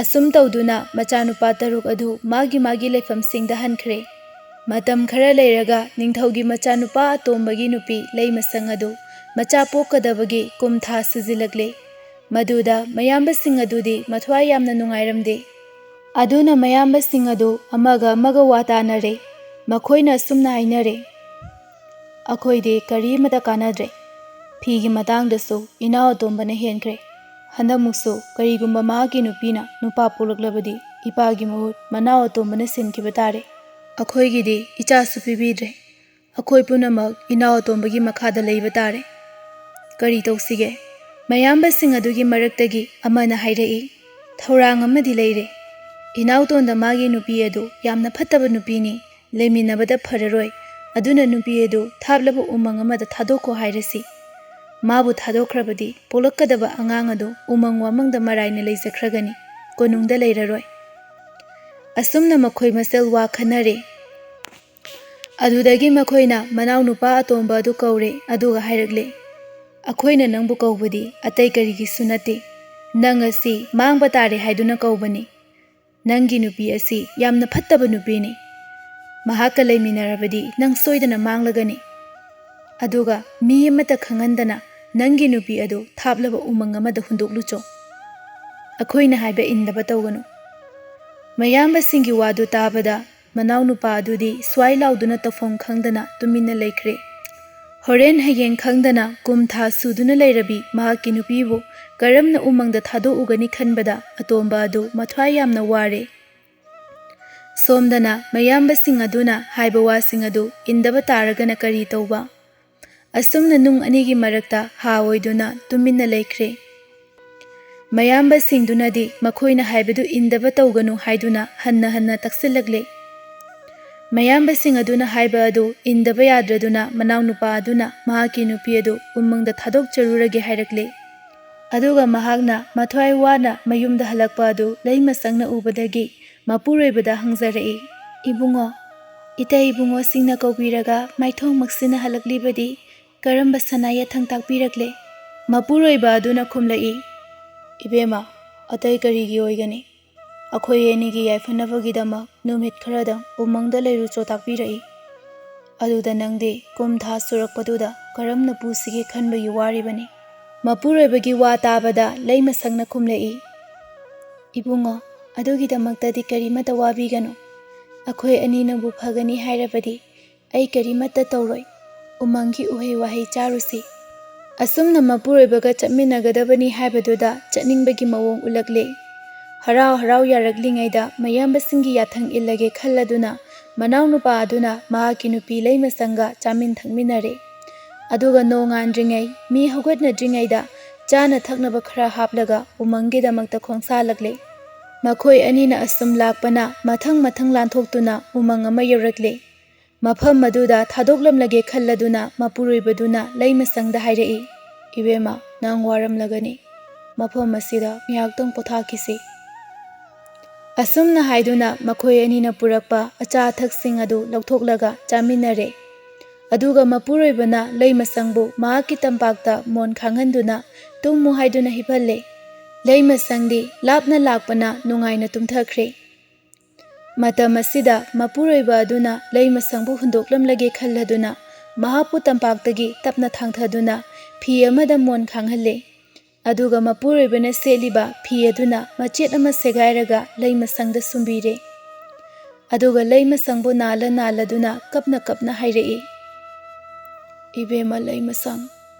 ꯑꯁꯨꯝ ꯇꯧꯗꯨꯅ ꯃꯆꯥꯅꯨꯄꯥ ꯇꯔꯨꯛ ꯑꯗꯨ ꯃꯥꯒꯤ ꯃꯥꯒꯤ ꯂꯩꯐꯝꯁꯤꯡꯗ ꯍꯟꯈ꯭ꯔꯦ꯫ ꯃꯇꯝ ꯈꯔ ꯂꯩꯔꯒ ꯅꯤꯡꯊꯧꯒꯤ ꯃꯆꯥꯅꯨꯄꯥ ꯑꯇꯣꯝꯕꯒꯤ ꯅꯨꯄꯤ ꯂꯩꯃꯁꯪ ꯑꯗꯨ ꯃꯆꯥ ꯄꯣꯛꯀꯗꯕꯒꯤ ꯀꯨꯝꯊꯥ ꯁꯨꯖꯤꯜꯂꯛꯂꯦ꯫ ꯃꯗꯨꯗ ꯃꯌꯥꯝꯕꯁꯤꯡ ꯑꯗꯨꯗꯤ ꯃꯊ꯭ꯋꯥꯏ ꯌꯥꯝꯅ ꯅꯨꯡꯉꯥꯏꯔꯝꯗꯦ꯫ ꯑꯗꯨꯅ ꯃꯌꯥꯝꯕꯁꯤꯡ ꯑꯗꯨ ꯑꯃꯒ ꯑꯃꯒ ꯋꯥ ꯇꯥꯅꯔꯦ꯫ ꯃꯈꯣꯏꯅ ꯑꯁꯨꯝꯅ ꯍꯥꯏꯅꯔꯦ, "ꯑꯩꯈꯣꯏꯗꯤ ꯀꯔꯤꯃꯇ ꯀꯥꯟꯅꯗ꯭ꯔꯦ꯫ ꯐꯤꯒꯤ ꯃꯇꯥꯡꯗꯁꯨ ꯏꯅꯥꯎ ꯑꯇꯣꯝꯕꯅ ꯍꯦꯟꯈ꯭ꯔꯦ꯫ ꯍꯟꯗꯛꯃꯨꯛꯁꯨ ꯀꯔꯤꯒꯨꯝꯕ ꯃꯍꯥꯛꯀꯤ ꯅꯨꯄꯤꯅ ꯅꯨꯄꯥ ꯄꯣꯛꯂꯛꯂꯕꯗꯤ ꯏꯄꯥꯒꯤ ꯃꯍꯨꯠ ꯃꯅꯥꯎ ꯑꯇꯣꯝꯕꯅ ꯁꯤꯟꯈꯤꯕ ꯇꯥꯔꯦ꯫ ꯑꯩꯈꯣꯏꯒꯤꯗꯤ ꯏꯆꯥꯁꯨ ꯄꯤꯕꯤꯗ꯭ꯔꯦ꯫ ꯑꯩꯈꯣꯏ ꯄꯨꯝꯅꯃꯛ ꯏꯅꯥꯎ ꯑꯇꯣꯝꯕꯒꯤ ꯃꯈꯥꯗ ꯂꯩꯕ ꯇꯥꯔꯦ꯫ ꯀꯔꯤ ꯇꯧꯁꯤꯒꯦ?" ꯃꯌꯥꯝꯕꯁꯤꯡ ꯑꯗꯨꯒꯤ ꯃꯔꯛꯇꯒꯤ ꯑꯃꯅ ꯍꯥꯏꯔꯛꯏ, "ꯊꯧꯔꯥꯡ ꯑꯃꯗꯤ ꯂꯩꯔꯦ꯫ ꯏꯅꯥꯎꯇꯣꯟꯗ ꯃꯥꯒꯤ ꯅꯨꯄꯤ ꯑꯗꯨ ꯌꯥꯝꯅ ꯐꯠꯇꯕ ꯅꯨꯄꯤꯅꯤ, ꯂꯩꯃꯤꯟꯅꯕꯗ ꯐꯔꯔꯣꯏ꯫ ꯑꯗꯨꯅ ꯅꯨꯄꯤ ꯑꯗꯨ ꯊꯥꯞꯂꯕ ꯎꯃꯪ ꯑꯃꯗ ꯊꯥꯗꯣꯛꯈꯣ ꯍꯥꯏꯔꯁꯤ꯫ ꯃꯥꯕꯨ ꯊꯥꯗꯣꯛꯈ꯭ꯔꯕꯗꯤ ꯄꯣꯛꯂꯛꯀꯗꯕ ꯑꯉꯥꯡ ꯑꯗꯨ ꯎꯃꯪ ꯋꯥꯃꯪꯗ ꯃꯔꯥꯏꯅ ꯂꯩꯖꯈ꯭ꯔꯒꯅꯤ, ꯀꯣꯅꯨꯡꯗ ꯂꯩꯔꯔꯣꯏ꯫" ꯑꯁꯨꯝꯅ ꯃꯈꯣꯏ ꯃꯁꯦꯜ ꯋꯥ ꯈꯟꯅꯔꯦ꯫ ꯑꯗꯨꯗꯒꯤ ꯃꯈꯣꯏꯅ ꯃꯅꯥꯎꯅꯨꯄꯥ ꯑꯇꯣꯝꯕ ꯑꯗꯨ ꯀꯧꯔꯦ, ꯑꯗꯨꯒ ꯍꯥꯏꯔꯛꯂꯦ, "ꯑꯩꯈꯣꯏꯅ ꯅꯪꯕꯨ ꯀꯧꯕꯗꯤ ꯑꯇꯩ ꯀꯔꯤꯒꯤꯁꯨ ꯅꯠꯇꯦ꯫ ꯅꯪ ꯑꯁꯤ ꯃꯥꯡꯕ ꯇꯥꯔꯦ ꯍꯥꯏꯗꯨꯅ ꯀꯧꯕꯅꯤ꯫ ꯅꯪꯒꯤ ꯅꯨꯄꯤ ꯑꯁꯤ ꯌꯥꯝꯅ ꯐꯠꯇꯕ ꯅꯨꯄꯤꯅꯤ꯫ ꯃꯍꯥꯛꯀ ꯂꯩꯃꯤꯟꯅꯔꯕꯗꯤ ꯅꯪ ꯁꯣꯏꯗꯅ ꯃꯥꯡꯂꯒꯅꯤ꯫ ꯑꯗꯨꯒ ꯃꯤ ꯑꯃꯠꯇ ꯈꯪꯍꯟꯗꯅ ꯅꯪꯒꯤ ꯅꯨꯄꯤ ꯑꯗꯨ ꯊꯥꯞꯂꯕ ꯎꯃꯪ ꯑꯃꯗ ꯍꯨꯟꯗꯣꯛꯂꯨꯆꯣ꯫ ꯑꯩꯈꯣꯏꯅ ꯍꯥꯏꯕ ꯏꯟꯗꯕ ꯇꯧꯒꯅꯨ꯫" ꯃꯌꯥꯝꯕꯁꯤꯡꯒꯤ ꯋꯥꯗꯨ ꯇꯥꯕꯗ ꯃꯅꯥꯎꯅꯨꯄꯥ ꯑꯗꯨꯗꯤ ꯁ꯭ꯋꯥꯏ ꯂꯥꯎꯗꯨꯅ ꯇꯧꯐꯝ ꯈꯪꯗꯅ ꯇꯨꯃꯤꯟꯅ ꯂꯩꯈ꯭ꯔꯦ꯫ ꯍꯣꯔꯦꯟ ꯍꯌꯦꯡ ꯈꯪꯗꯅ ꯀꯨꯝ ꯊꯥ ꯁꯨꯗꯨꯅ ꯂꯩꯔꯕꯤ ꯃꯍꯥꯛꯀꯤ ꯅꯨꯄꯤꯕꯨ ꯀꯔꯝꯅ ꯎꯃꯪꯗ ꯊꯥꯗꯣꯛꯎꯒꯅꯤ ꯈꯟꯕꯗ ꯑꯇꯣꯝꯕ ꯑꯗꯨ ꯃꯊ꯭ꯋꯥꯏ ꯌꯥꯝꯅ ꯋꯥꯔꯦ꯫ ꯁꯣꯝꯗꯅ ꯃꯌꯥꯝꯕꯁꯤꯡ ꯑꯗꯨꯅ ꯍꯥꯏꯕ ꯋꯥꯁꯤꯡ ꯑꯗꯨ ꯏꯟꯗꯕ ꯇꯥꯔꯒꯅ ꯀꯔꯤ ꯇꯧꯕ? ꯑꯁꯨꯝꯅ ꯅꯨꯡ ꯑꯅꯤꯒꯤ ꯃꯔꯛꯇ ꯍꯥ ꯑꯣꯏꯗꯨꯅ ꯇꯨꯃꯤꯟꯅ ꯂꯩꯈ꯭ꯔꯦ꯫ ꯃꯌꯥꯝꯕꯁꯤꯡꯗꯨꯅꯗꯤ ꯃꯈꯣꯏꯅ ꯍꯥꯏꯕꯗꯨ ꯏꯟꯗꯕ ꯇꯧꯒꯅꯨ ꯍꯥꯏꯗꯨꯅ ꯍꯟꯅ ꯍꯟꯅ ꯇꯛꯁꯤꯜꯂꯛꯂꯦ꯫ ꯃꯌꯥꯝꯕꯁꯤꯡ ꯑꯗꯨꯅ ꯍꯥꯏꯕ ꯑꯗꯨ ꯏꯟꯗꯕ ꯌꯥꯗ꯭ꯔꯗꯨꯅ ꯃꯅꯥꯎꯅꯨꯄꯥ ꯑꯗꯨꯅ ꯃꯍꯥꯛꯀꯤ ꯅꯨꯄꯤ ꯑꯗꯨ ꯎꯃꯪꯗ ꯊꯥꯗꯣꯛꯆꯔꯨꯔꯒꯦ ꯍꯥꯏꯔꯛꯂꯦ꯫ ꯑꯗꯨꯒ ꯃꯍꯥꯛꯅ ꯃꯊ꯭ꯋꯥꯏ ꯋꯥꯅ ꯃꯌꯨꯝꯗ ꯍꯜꯂꯛꯄ ꯑꯗꯨ ꯂꯩꯃꯁꯪꯅ ꯎꯕꯗꯒꯤ ꯃꯄꯨꯔꯣꯏꯕꯗ ꯍꯪꯖꯔꯛꯏ, "ꯏꯕꯨꯡꯉꯣ, ꯏꯇꯩ ꯏꯕꯨꯡꯉꯣꯁꯤꯡꯅ ꯀꯧꯕꯤꯔꯒ ꯃꯥꯏꯊꯣꯡ ꯃꯛꯁꯤꯟꯅꯍꯜꯂꯛꯂꯤꯕꯗꯤ ꯀꯔꯝꯕ ꯁꯅꯥ ꯌꯥꯊꯪ ꯇꯥꯛꯄꯤꯔꯛꯂꯦ?" ꯃꯄꯨꯔꯣꯏꯕ ꯑꯗꯨꯅ ꯈꯨꯝꯂꯛꯏ, "ꯏꯕꯦꯝꯃ, ꯑꯇꯩ ꯀꯔꯤꯒꯤ ꯑꯣꯏꯒꯅꯤ? ꯑꯩꯈꯣꯏ ꯑꯅꯤꯒꯤ ꯌꯥꯏꯐꯅꯕꯒꯤꯗꯃꯛ ꯅꯨꯃꯤꯠ ꯈꯔꯗꯪ ꯎꯃꯪꯗ ꯂꯩꯔꯨꯆꯣ ꯇꯥꯛꯄꯤꯔꯛꯏ꯫ ꯑꯗꯨꯗ ꯅꯪꯗꯤ ꯀꯨꯝ ꯊꯥ ꯁꯨꯔꯛꯄꯗꯨꯗ ꯀꯔꯝꯅ ꯄꯨꯁꯤꯒꯦ ꯈꯟꯕꯒꯤ ꯋꯥꯔꯤꯕꯅꯤ꯫" ꯃꯄꯨꯔꯣꯏꯕꯒꯤ ꯋꯥ ꯇꯥꯕꯗ ꯂꯩꯃꯁꯪꯅ ꯈꯨꯝꯂꯛꯏ, "ꯏꯕꯨꯡꯉꯣ, ꯑꯗꯨꯒꯤꯗꯃꯛꯇꯗꯤ ꯀꯔꯤꯃꯠꯇ ꯋꯥꯕꯤꯒꯅꯨ꯫ ꯑꯩꯈꯣꯏ ꯑꯅꯤꯅꯕꯨ ꯐꯒꯅꯤ ꯍꯥꯏꯔꯕꯗꯤ ꯑꯩ ꯀꯔꯤꯃꯠꯇ ꯇꯧꯔꯣꯏ꯫ ꯎꯃꯪꯒꯤ ꯎꯍꯩ ꯋꯥꯍꯩ ꯆꯥꯔꯨꯁꯤ꯫" ꯑꯁꯨꯝꯅ ꯃꯄꯨꯔꯣꯏꯕꯒ ꯆꯠꯃꯤꯟꯅꯒꯗꯕꯅꯤ ꯍꯥꯏꯕꯗꯨꯗ ꯆꯠꯅꯤꯡꯕꯒꯤ ꯃꯑꯣꯡ ꯎꯠꯂꯛꯂꯦ꯫ ꯍꯔꯥꯎ ꯍꯔꯥꯎ ꯌꯥꯔꯛꯂꯤꯉꯩꯗ ꯃꯌꯥꯝꯕꯁꯤꯡꯒꯤ ꯌꯥꯊꯪ ꯏꯜꯂꯒꯦ ꯈꯜꯂꯗꯨꯅ ꯃꯅꯥꯎꯅꯨꯄꯥ ꯑꯗꯨꯅ ꯃꯍꯥꯛꯀꯤ ꯅꯨꯄꯤ ꯂꯩꯃꯁꯪꯒ ꯆꯥꯃꯤꯟ ꯊꯛꯃꯤꯟꯅꯔꯦ꯫ ꯑꯗꯨꯒ ꯅꯣꯡꯉꯥꯟꯗ꯭ꯔꯤꯉꯩ, ꯃꯤ ꯍꯧꯒꯠꯅꯗ꯭ꯔꯤꯉꯩꯗ ꯆꯥꯅ ꯊꯛꯅꯕ ꯈꯔ ꯍꯥꯞꯂꯒ ꯎꯃꯪꯒꯤꯗꯃꯛꯇ ꯈꯣꯡꯁꯥꯜꯂꯛꯂꯦ꯫ ꯃꯈꯣꯏ ꯑꯅꯤꯅ ꯑꯁꯨꯝ ꯂꯥꯛꯄꯅ ꯃꯊꯪ ꯃꯊꯪ ꯂꯥꯟꯊꯣꯛꯇꯨꯅ ꯎꯃꯪ ꯑꯃ ꯌꯧꯔꯛꯂꯦ꯫ ꯃꯐꯝ ꯑꯗꯨꯗ ꯊꯥꯗꯣꯛꯂꯝꯂꯒꯦ ꯈꯜꯂꯗꯨꯅ ꯃꯄꯨꯔꯣꯏꯕꯗꯨꯅ ꯂꯩꯃꯁꯪꯗ ꯍꯥꯏꯔꯛꯏ, "ꯏꯕꯦꯝꯃ, ꯅꯪ ꯋꯥꯔꯝꯂꯒꯅꯤ꯫ ꯃꯐꯝ ꯑꯁꯤꯗ ꯉꯥꯏꯍꯥꯛꯇꯪ ꯄꯣꯊꯥꯈꯤꯁꯤ꯫" ꯑꯁꯨꯝꯅ ꯍꯥꯏꯗꯨꯅ ꯃꯈꯣꯏ ꯑꯅꯤꯅ ꯄꯨꯔꯛꯄ ꯑꯆꯥ ꯑꯊꯛꯁꯤꯡ ꯑꯗꯨ ꯂꯧꯊꯣꯛꯂꯒ ꯆꯥꯃꯤꯟꯅꯔꯦ꯫ ꯑꯗꯨꯒ ꯃꯄꯨꯔꯣꯏꯕꯅ ꯂꯩꯃꯁꯪꯕꯨ ꯃꯍꯥꯛꯀꯤ ꯇꯝꯄꯥꯛꯇ ꯃꯣꯟ ꯈꯥꯡꯍꯟꯗꯨꯅ ꯇꯨꯝꯃꯨ ꯍꯥꯏꯗꯨꯅ ꯍꯤꯞꯍꯜꯂꯦ꯫ ꯂꯩꯃꯁꯪꯗꯤ ꯂꯥꯞꯅ ꯂꯥꯛꯄꯅ ꯅꯨꯡꯉꯥꯏꯅ ꯇꯨꯝꯊꯈ꯭ꯔꯦ꯫ ꯃꯇꯝ ꯑꯁꯤꯗ ꯃꯄꯨꯔꯣꯏꯕ ꯑꯗꯨꯅ ꯂꯩꯃꯁꯪꯕꯨ ꯍꯨꯟꯗꯣꯛꯂꯝꯂꯒꯦ ꯈꯜꯂꯗꯨꯅ ꯃꯍꯥꯛꯄꯨ ꯇꯝꯄꯥꯛꯇꯒꯤ ꯇꯞꯅ ꯊꯥꯡꯊꯗꯨꯅ ꯐꯤ ꯑꯃꯗ ꯃꯣꯟ ꯈꯥꯡꯍꯜꯂꯦ꯫ ꯑꯗꯨꯒ ꯃꯄꯨꯔꯣꯏꯕꯅ ꯁꯦꯠꯂꯤꯕ ꯐꯤ ꯑꯗꯨꯅ ꯃꯆꯦꯠ ꯑꯃ ꯁꯦꯒꯥꯏꯔꯒ ꯂꯩꯃꯁꯪꯗ ꯁꯨꯝꯕꯤꯔꯦ꯫ ꯑꯗꯨꯒ ꯂꯩꯃꯁꯪꯕꯨ ꯅꯥꯜꯂ ꯅꯥꯜꯂꯗꯨꯅ ꯀꯞꯅ ꯀꯞꯅ ꯍꯥꯏꯔꯛꯏ, "ꯏꯕꯦꯝꯃ ꯂꯩꯃꯁꯪ,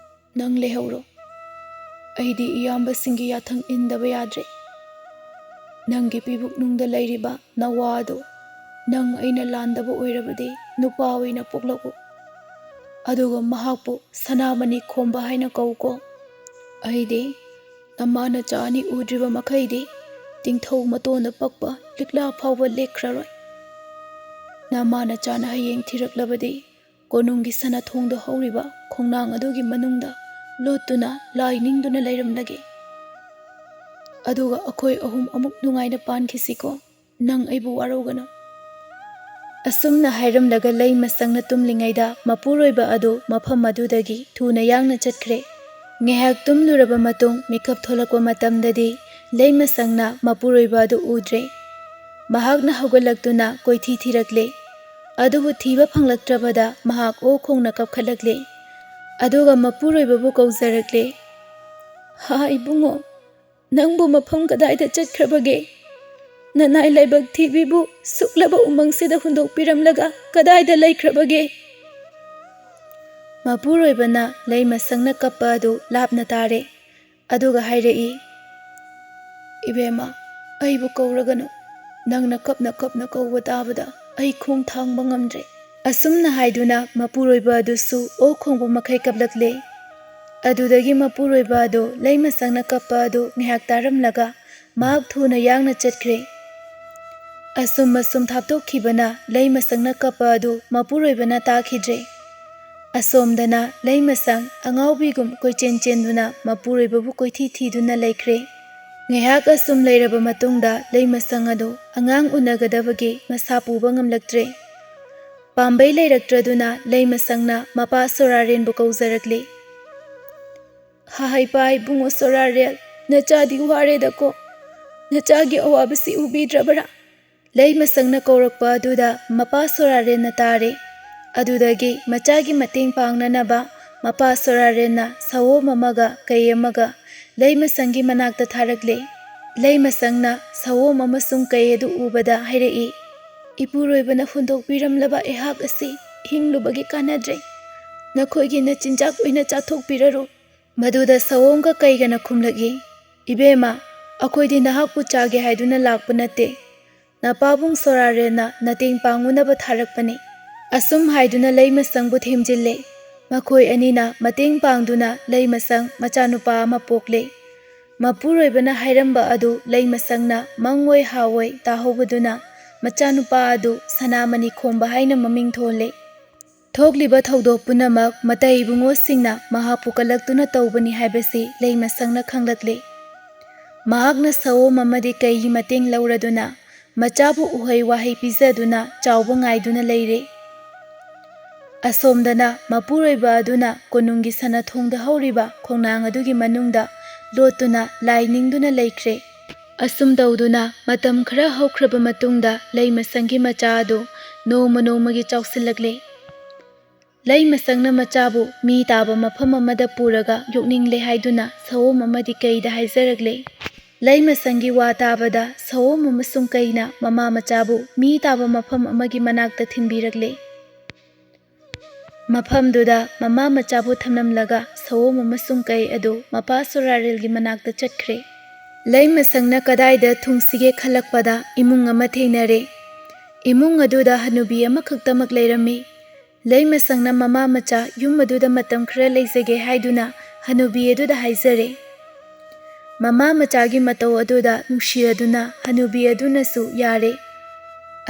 ꯅꯪ ꯂꯩꯍꯧꯔꯣ꯫ ꯑꯩꯗꯤ ꯏꯌꯥꯝꯕꯁꯤꯡꯒꯤ ꯌꯥꯊꯪ ꯏꯟꯗꯕ ꯌꯥꯗ꯭ꯔꯦ꯫ ꯅꯪꯒꯤ ꯄꯤꯕꯨꯛꯅꯨꯡꯗ ꯂꯩꯔꯤꯕ ꯅꯋꯥ ꯑꯗꯨ ꯅꯪ ꯑꯩꯅ ꯂꯥꯟꯗꯕ ꯑꯣꯏꯔꯕꯗꯤ ꯅꯨꯄꯥ ꯑꯣꯏꯅ ꯄꯣꯛꯂꯛꯎ꯫ ꯑꯗꯨꯒ ꯃꯍꯥꯛꯄꯨ ꯁꯅꯥꯃꯅꯤ ꯈꯣꯝꯕ ꯍꯥꯏꯅ ꯀꯧꯀꯣ꯫ ꯑꯩꯗꯤ ꯅꯃꯥ ꯅꯆꯥ ꯑꯅꯤ ꯎꯗ꯭ꯔꯤꯕ ꯃꯈꯩꯗꯤ ꯇꯤꯡꯊꯧ ꯃꯇꯣꯟꯗ ꯄꯛꯄ ꯂꯤꯛꯂꯥ ꯐꯥꯎꯕ ꯂꯦꯛꯈ꯭ꯔꯔꯣꯏ꯫ ꯅꯃꯥ ꯅꯆꯥꯅ ꯍꯌꯦꯡ ꯊꯤꯔꯛꯂꯕꯗꯤ ꯀꯣꯅꯨꯡꯒꯤ ꯁꯅꯥꯊꯣꯡꯗ ꯍꯧꯔꯤꯕ ꯈꯣꯡꯅꯥꯡ ꯑꯗꯨꯒꯤ ꯃꯅꯨꯡꯗ ꯂꯣꯠꯇꯨꯅ ꯂꯥꯏ ꯅꯤꯡꯗꯨꯅ ꯂꯩꯔꯝꯂꯒꯦ꯫ ꯑꯗꯨꯒ ꯑꯩꯈꯣꯏ ꯑꯍꯨꯝ ꯑꯃꯨꯛ ꯅꯨꯡꯉꯥꯏꯅ ꯄꯥꯟꯈꯤꯁꯤꯀꯣ꯫" "ꯅꯪ ꯑꯩꯕꯨ ꯋꯥꯔꯧꯒꯅꯨ"꯫ ꯑꯁꯨꯝꯅ ꯍꯥꯏꯔꯝꯂꯒ ꯂꯩ ꯃꯁꯪꯅ ꯇꯨꯝꯂꯤꯉꯩꯗ ꯃꯄꯨꯔꯣꯏꯕ ꯑꯗꯨ ꯃꯐꯝ ꯑꯗꯨꯗꯒꯤ ꯊꯨꯅ ꯌꯥꯡꯅ ꯆꯠꯈ꯭ꯔꯦ꯫ ꯉꯥꯏꯍꯥꯛ ꯇꯨꯝꯂꯨꯔꯕ ꯃꯇꯨꯡ ꯃꯤꯀꯞ ꯊꯣꯛꯂꯛꯄ ꯃꯇꯝꯗꯗꯤ ꯂꯩ ꯃꯁꯪꯅ ꯃꯄꯨꯔꯣꯏꯕ ꯑꯗꯨ ꯎꯗ꯭ꯔꯦ꯫ ꯃꯍꯥꯛꯅ ꯍꯧꯒꯠꯂꯛꯇꯨꯅ ꯀꯣꯏꯊꯤ ꯊꯤꯔꯛꯂꯦ꯫ ꯑꯗꯨꯕꯨ ꯊꯤꯕ ꯐꯪꯂꯛꯇ꯭ꯔꯕꯗ ꯃꯍꯥꯛ ꯑꯣ ꯈꯣꯡꯅ ꯀꯞꯈꯠꯂꯛꯂꯦ꯫ ꯑꯗꯨꯒ ꯃꯄꯨꯔꯣꯏꯕꯕꯨ ꯀꯧꯖꯔꯛꯂꯦ, "ꯍꯥ ꯏꯕꯨꯡꯉꯣ, ꯅꯪꯕꯨ ꯃꯐꯝ ꯀꯗꯥꯏꯗ ꯆꯠꯈ꯭ꯔꯕꯒꯦ? ꯅꯅꯥꯏ ꯂꯥꯏꯕꯛ ꯊꯤꯕꯤꯕꯨ ꯁꯨꯛꯂꯕ ꯎꯃꯪꯁꯤꯗ ꯍꯨꯟꯗꯣꯛꯄꯤꯔꯝꯂꯒ ꯀꯗꯥꯏꯗ ꯂꯩꯈ꯭ꯔꯕꯒꯦ?" ꯃꯄꯨꯔꯣꯏꯕꯅ ꯂꯩ ꯃꯁꯪꯅ ꯀꯞꯄ ꯑꯗꯨ ꯂꯥꯞꯅ ꯇꯥꯔꯦ꯫ ꯑꯗꯨꯒ ꯍꯥꯏꯔꯛꯏ, "ꯏꯕꯦꯝꯃ, ꯑꯩꯕꯨ ꯀꯧꯔꯒꯅꯨ꯫ ꯅꯪꯅ ꯀꯞꯅ ꯀꯞꯅ ꯀꯧꯕ ꯇꯥꯕꯗ ꯑꯩ ꯈꯣꯡ ꯊꯥꯡꯕ ꯉꯝꯗ꯭ꯔꯦ"꯫ ꯑꯁꯨꯝꯅ ꯍꯥꯏꯗꯨꯅ ꯃꯄꯨꯔꯣꯏꯕ ꯑꯗꯨꯁꯨ ꯑꯣ ꯈꯣꯡꯕ ꯃꯈꯩ ꯀꯞꯂꯛꯂꯦ꯫ ꯑꯗꯨꯗꯒꯤ ꯃꯄꯨꯔꯣꯏꯕ ꯑꯗꯨ ꯂꯩ ꯃꯁꯪꯅ ꯀꯞꯄ ꯑꯗꯨ ꯉꯥꯏꯍꯥꯛ ꯇꯥꯔꯝꯂꯒ ꯃꯍꯥꯛ ꯊꯨꯅ ꯌꯥꯡꯅ ꯆꯠꯈ꯭ꯔꯦ꯫ ꯑꯁꯨꯝ ꯑꯁꯨꯝ ꯊꯥꯞꯇꯣꯛꯈꯤꯕꯅ ꯂꯩ ꯃꯁꯪꯅ ꯀꯞꯄ ꯑꯗꯨ ꯃꯄꯨꯔꯣꯏꯕꯅ ꯇꯥꯈꯤꯗ꯭ꯔꯦ꯫ ꯑꯁꯣꯝꯗꯅ ꯂꯩ ꯃꯁꯪ ꯑꯉꯥꯎꯕꯤꯒꯨꯝ ꯀꯣꯏꯆꯦꯟ ꯆꯦꯟꯗꯨꯅ ꯃꯄꯨꯔꯣꯏꯕꯕꯨ ꯀꯣꯏꯊꯤ ꯊꯤꯗꯨꯅ ꯂꯩꯈ꯭ꯔꯦ꯫ ꯉꯥꯏꯍꯥꯛ ꯑꯁꯨꯝ ꯂꯩꯔꯕ ꯃꯇꯨꯡꯗ ꯂꯩ ꯃꯁꯪ ꯑꯗꯨ ꯑꯉꯥꯡ ꯎꯅꯒꯗꯕꯒꯤ ꯃꯁꯥ ꯄꯨꯕ ꯉꯝꯂꯛꯇ꯭ꯔꯦ꯫ ꯄꯥꯝꯕꯩ ꯂꯩꯔꯛꯇ꯭ꯔꯗꯨꯅ ꯂꯩ ꯃꯁꯪꯅ ꯃꯄꯥ ꯁꯣꯔꯥꯔꯦꯟꯕꯨ ꯀꯧꯖꯔꯛꯂꯤ꯫ "ꯍꯥ ꯏꯄꯥ ꯏꯕꯨꯡꯉꯣ ꯁꯣꯔꯥꯔꯦꯜ, ꯅꯆꯥꯗꯤ ꯋꯥꯔꯦꯗꯀꯣ꯫ ꯅꯆꯥꯒꯤ ꯑꯋꯥꯕꯁꯤ ꯎꯕꯤꯗ꯭ꯔꯕꯔꯥ?" ꯂꯩ ꯃꯁꯪꯅ ꯀꯧꯔꯛꯄ ꯑꯗꯨꯗ ꯃꯄꯥ ꯁꯣꯔꯥꯔꯦꯟꯅ ꯇꯥꯔꯦ꯫ ꯑꯗꯨꯗꯒꯤ ꯃꯆꯥꯒꯤ ꯃꯇꯦꯡ ꯄꯥꯡꯅꯅꯕ ꯃꯄꯥ ꯁꯣꯔꯥꯔꯦꯟꯅ ꯁꯑꯣꯝ ꯑꯃꯒ ꯀꯩ ꯑꯃꯒ ꯂꯩ ꯃꯁꯪꯒꯤ ꯃꯅꯥꯛꯇ ꯊꯥꯔꯛꯂꯦ꯫ ꯂꯩ ꯃꯁꯪꯅ ꯁꯑꯣꯝ ꯑꯃꯁꯨꯡ ꯀꯩ ꯑꯗꯨ ꯎꯕꯗ ꯍꯥꯏꯔꯛꯏ, "ꯏꯄꯨꯔꯣꯏꯕꯅ ꯍꯨꯟꯗꯣꯛꯄꯤꯔꯝꯂꯕ ꯑꯩꯍꯥꯛ ꯑꯁꯤ ꯍꯤꯡꯂꯨꯕꯒꯤ ꯀꯥꯟꯅꯗ꯭ꯔꯦ꯫ ꯅꯈꯣꯏꯒꯤ ꯅꯆꯤꯟꯖꯥꯛ ꯑꯣꯏꯅ ꯆꯥꯊꯣꯛꯄꯤꯔꯔꯣ"꯫ ꯃꯗꯨꯗ ꯁꯑꯣꯝꯒ ꯀꯩꯒꯅ ꯈꯨꯝꯂꯛꯏ, "ꯏꯕꯦꯝꯃ, ꯑꯩꯈꯣꯏꯗꯤ ꯅꯍꯥꯛꯄꯨ ꯆꯥꯒꯦ ꯍꯥꯏꯗꯨꯅ ꯂꯥꯛꯄ ꯅꯠꯇꯦ꯫ ꯅꯄꯥꯕꯨꯡ ꯁꯣꯔꯥꯔꯦꯟꯅ ꯅꯇꯦꯡ ꯄꯥꯡꯉꯨꯅꯕ ꯊꯥꯔꯛꯄꯅꯤ"꯫ ꯑꯁꯨꯝ ꯍꯥꯏꯗꯨꯅ ꯂꯩꯃꯁꯪꯕꯨ ꯊꯦꯝꯖꯤꯜꯂꯦ꯫ ꯃꯈꯣꯏ ꯑꯅꯤꯅ ꯃꯇꯦꯡ ꯄꯥꯡꯗꯨꯅ ꯂꯩꯃꯁꯪ ꯃꯆꯥꯅꯨꯄꯥ ꯑꯃ ꯄꯣꯛꯂꯦ꯫ ꯃꯄꯨꯔꯣꯏꯕꯅ ꯍꯥꯏꯔꯝꯕ ꯑꯗꯨ ꯂꯩꯃꯁꯪꯅ ꯃꯪꯑꯣꯏ ꯍꯥꯑꯣꯏ ꯇꯥꯍꯧꯕꯗꯨꯅ ꯃꯆꯥꯅꯨꯄꯥ ꯑꯗꯨ ꯁꯅꯥꯃꯅꯤ ꯈꯣꯝꯕ ꯍꯥꯏꯅ ꯃꯃꯤꯡ ꯊꯣꯜꯂꯦ꯫ ꯊꯣꯛꯂꯤꯕ ꯊꯧꯗꯣꯛ ꯄꯨꯝꯅꯃꯛ ꯃꯇꯩ ꯏꯕꯨꯡꯉꯣꯁꯤꯡꯅ ꯃꯍꯥꯛꯄꯨ ꯀꯜꯂꯛꯇꯨꯅ ꯇꯧꯕꯅꯤ ꯍꯥꯏꯕꯁꯤ ꯂꯩꯃꯁꯪꯅ ꯈꯪꯂꯛꯂꯦ꯫ ꯃꯍꯥꯛꯅ ꯁꯑꯣꯝ ꯑꯃꯗꯤ ꯀꯩꯒꯤ ꯃꯇꯦꯡ ꯂꯧꯔꯗꯨꯅ ꯃꯆꯥꯕꯨ ꯎꯍꯩ ꯋꯥꯍꯩ ꯄꯤꯖꯗꯨꯅ ꯆꯥꯎꯕ ꯉꯥꯏꯗꯨꯅ ꯂꯩꯔꯦ꯫ ꯑꯁꯣꯝꯗꯅ ꯃꯄꯨꯔꯣꯏꯕ ꯑꯗꯨꯅ ꯀꯣꯅꯨꯡꯒꯤ ꯁꯅꯥꯊꯣꯡꯗ ꯍꯧꯔꯤꯕ ꯈꯣꯡꯅꯥꯡ ꯑꯗꯨꯒꯤ ꯃꯅꯨꯡꯗ ꯂꯣꯠꯇꯨꯅ ꯂꯥꯏ ꯅꯤꯡꯗꯨꯅ ꯂꯩꯈ꯭ꯔꯦ꯫ ꯑꯁꯨꯝ ꯇꯧꯗꯨꯅ ꯃꯇꯝ ꯈꯔ ꯍꯧꯈ꯭ꯔꯕ ꯃꯇꯨꯡꯗ ꯂꯩꯃꯁꯪꯒꯤ ꯃꯆꯥ ꯑꯗꯨ ꯅꯣꯡꯃ ꯅꯣꯡꯃꯒꯤ ꯆꯥꯎꯁꯤꯜꯂꯛꯂꯦ꯫ ꯂꯩꯃꯁꯪꯅ ꯃꯆꯥꯕꯨ ꯃꯤ ꯇꯥꯕ ꯃꯐꯝ ꯑꯃꯗ ꯄꯨꯔꯒ ꯌꯣꯛꯅꯤꯡꯂꯦ ꯍꯥꯏꯗꯨꯅ ꯁꯑꯣꯝ ꯑꯃꯗꯤ ꯀꯩꯗ ꯍꯥꯏꯖꯔꯛꯂꯦ꯫ ꯂꯩꯃꯁꯪꯒꯤ ꯋꯥ ꯇꯥꯕꯗ ꯁꯑꯣꯝ ꯑꯃꯁꯨꯡ ꯀꯩꯅ ꯃꯃꯥ ꯃꯆꯥꯕꯨ ꯃꯤ ꯇꯥꯕ ꯃꯐꯝ ꯑꯃꯒꯤ ꯃꯅꯥꯛꯇ ꯊꯤꯟꯕꯤꯔꯛꯂꯦ꯫ ꯃꯐꯝꯗꯨꯗ ꯃꯃꯥ ꯃꯆꯥꯕꯨ ꯊꯝꯂꯝꯂꯒ ꯁꯑꯣꯝ ꯑꯃꯁꯨꯡ ꯀꯩ ꯑꯗꯨ ꯃꯄꯥ ꯁꯣꯔꯥꯔꯦꯜꯒꯤ ꯃꯅꯥꯛꯇ ꯆꯠꯈ꯭ꯔꯦ꯫ ꯂꯩꯃꯁꯪꯅ ꯀꯗꯥꯏꯗ ꯊꯨꯡꯁꯤꯒꯦ ꯈꯜꯂꯛꯄꯗ ꯏꯃꯨꯡ ꯑꯃ ꯊꯦꯡꯅꯔꯦ꯫ ꯏꯃꯨꯡ ꯑꯗꯨꯗ ꯍꯅꯨꯕꯤ ꯑꯃꯈꯛꯇꯃꯛ ꯂꯩꯔꯝꯃꯤ꯫ ꯂꯩꯃꯁꯪꯅ ꯃꯃꯥ ꯃꯆꯥ ꯌꯨꯝ ꯑꯗꯨꯗ ꯃꯇꯝ ꯈꯔ ꯂꯩꯖꯒꯦ ꯍꯥꯏꯗꯨꯅ ꯍꯅꯨꯕꯤ ꯑꯗꯨꯗ ꯍꯥꯏꯖꯔꯦ꯫ ꯃꯃꯥ ꯃꯆꯥꯒꯤ ꯃꯇꯧ ꯑꯗꯨꯗ ꯅꯨꯡꯁꯤꯔꯗꯨꯅ ꯍꯅꯨꯕꯤ ꯑꯗꯨꯅꯁꯨ ꯌꯥꯔꯦ꯫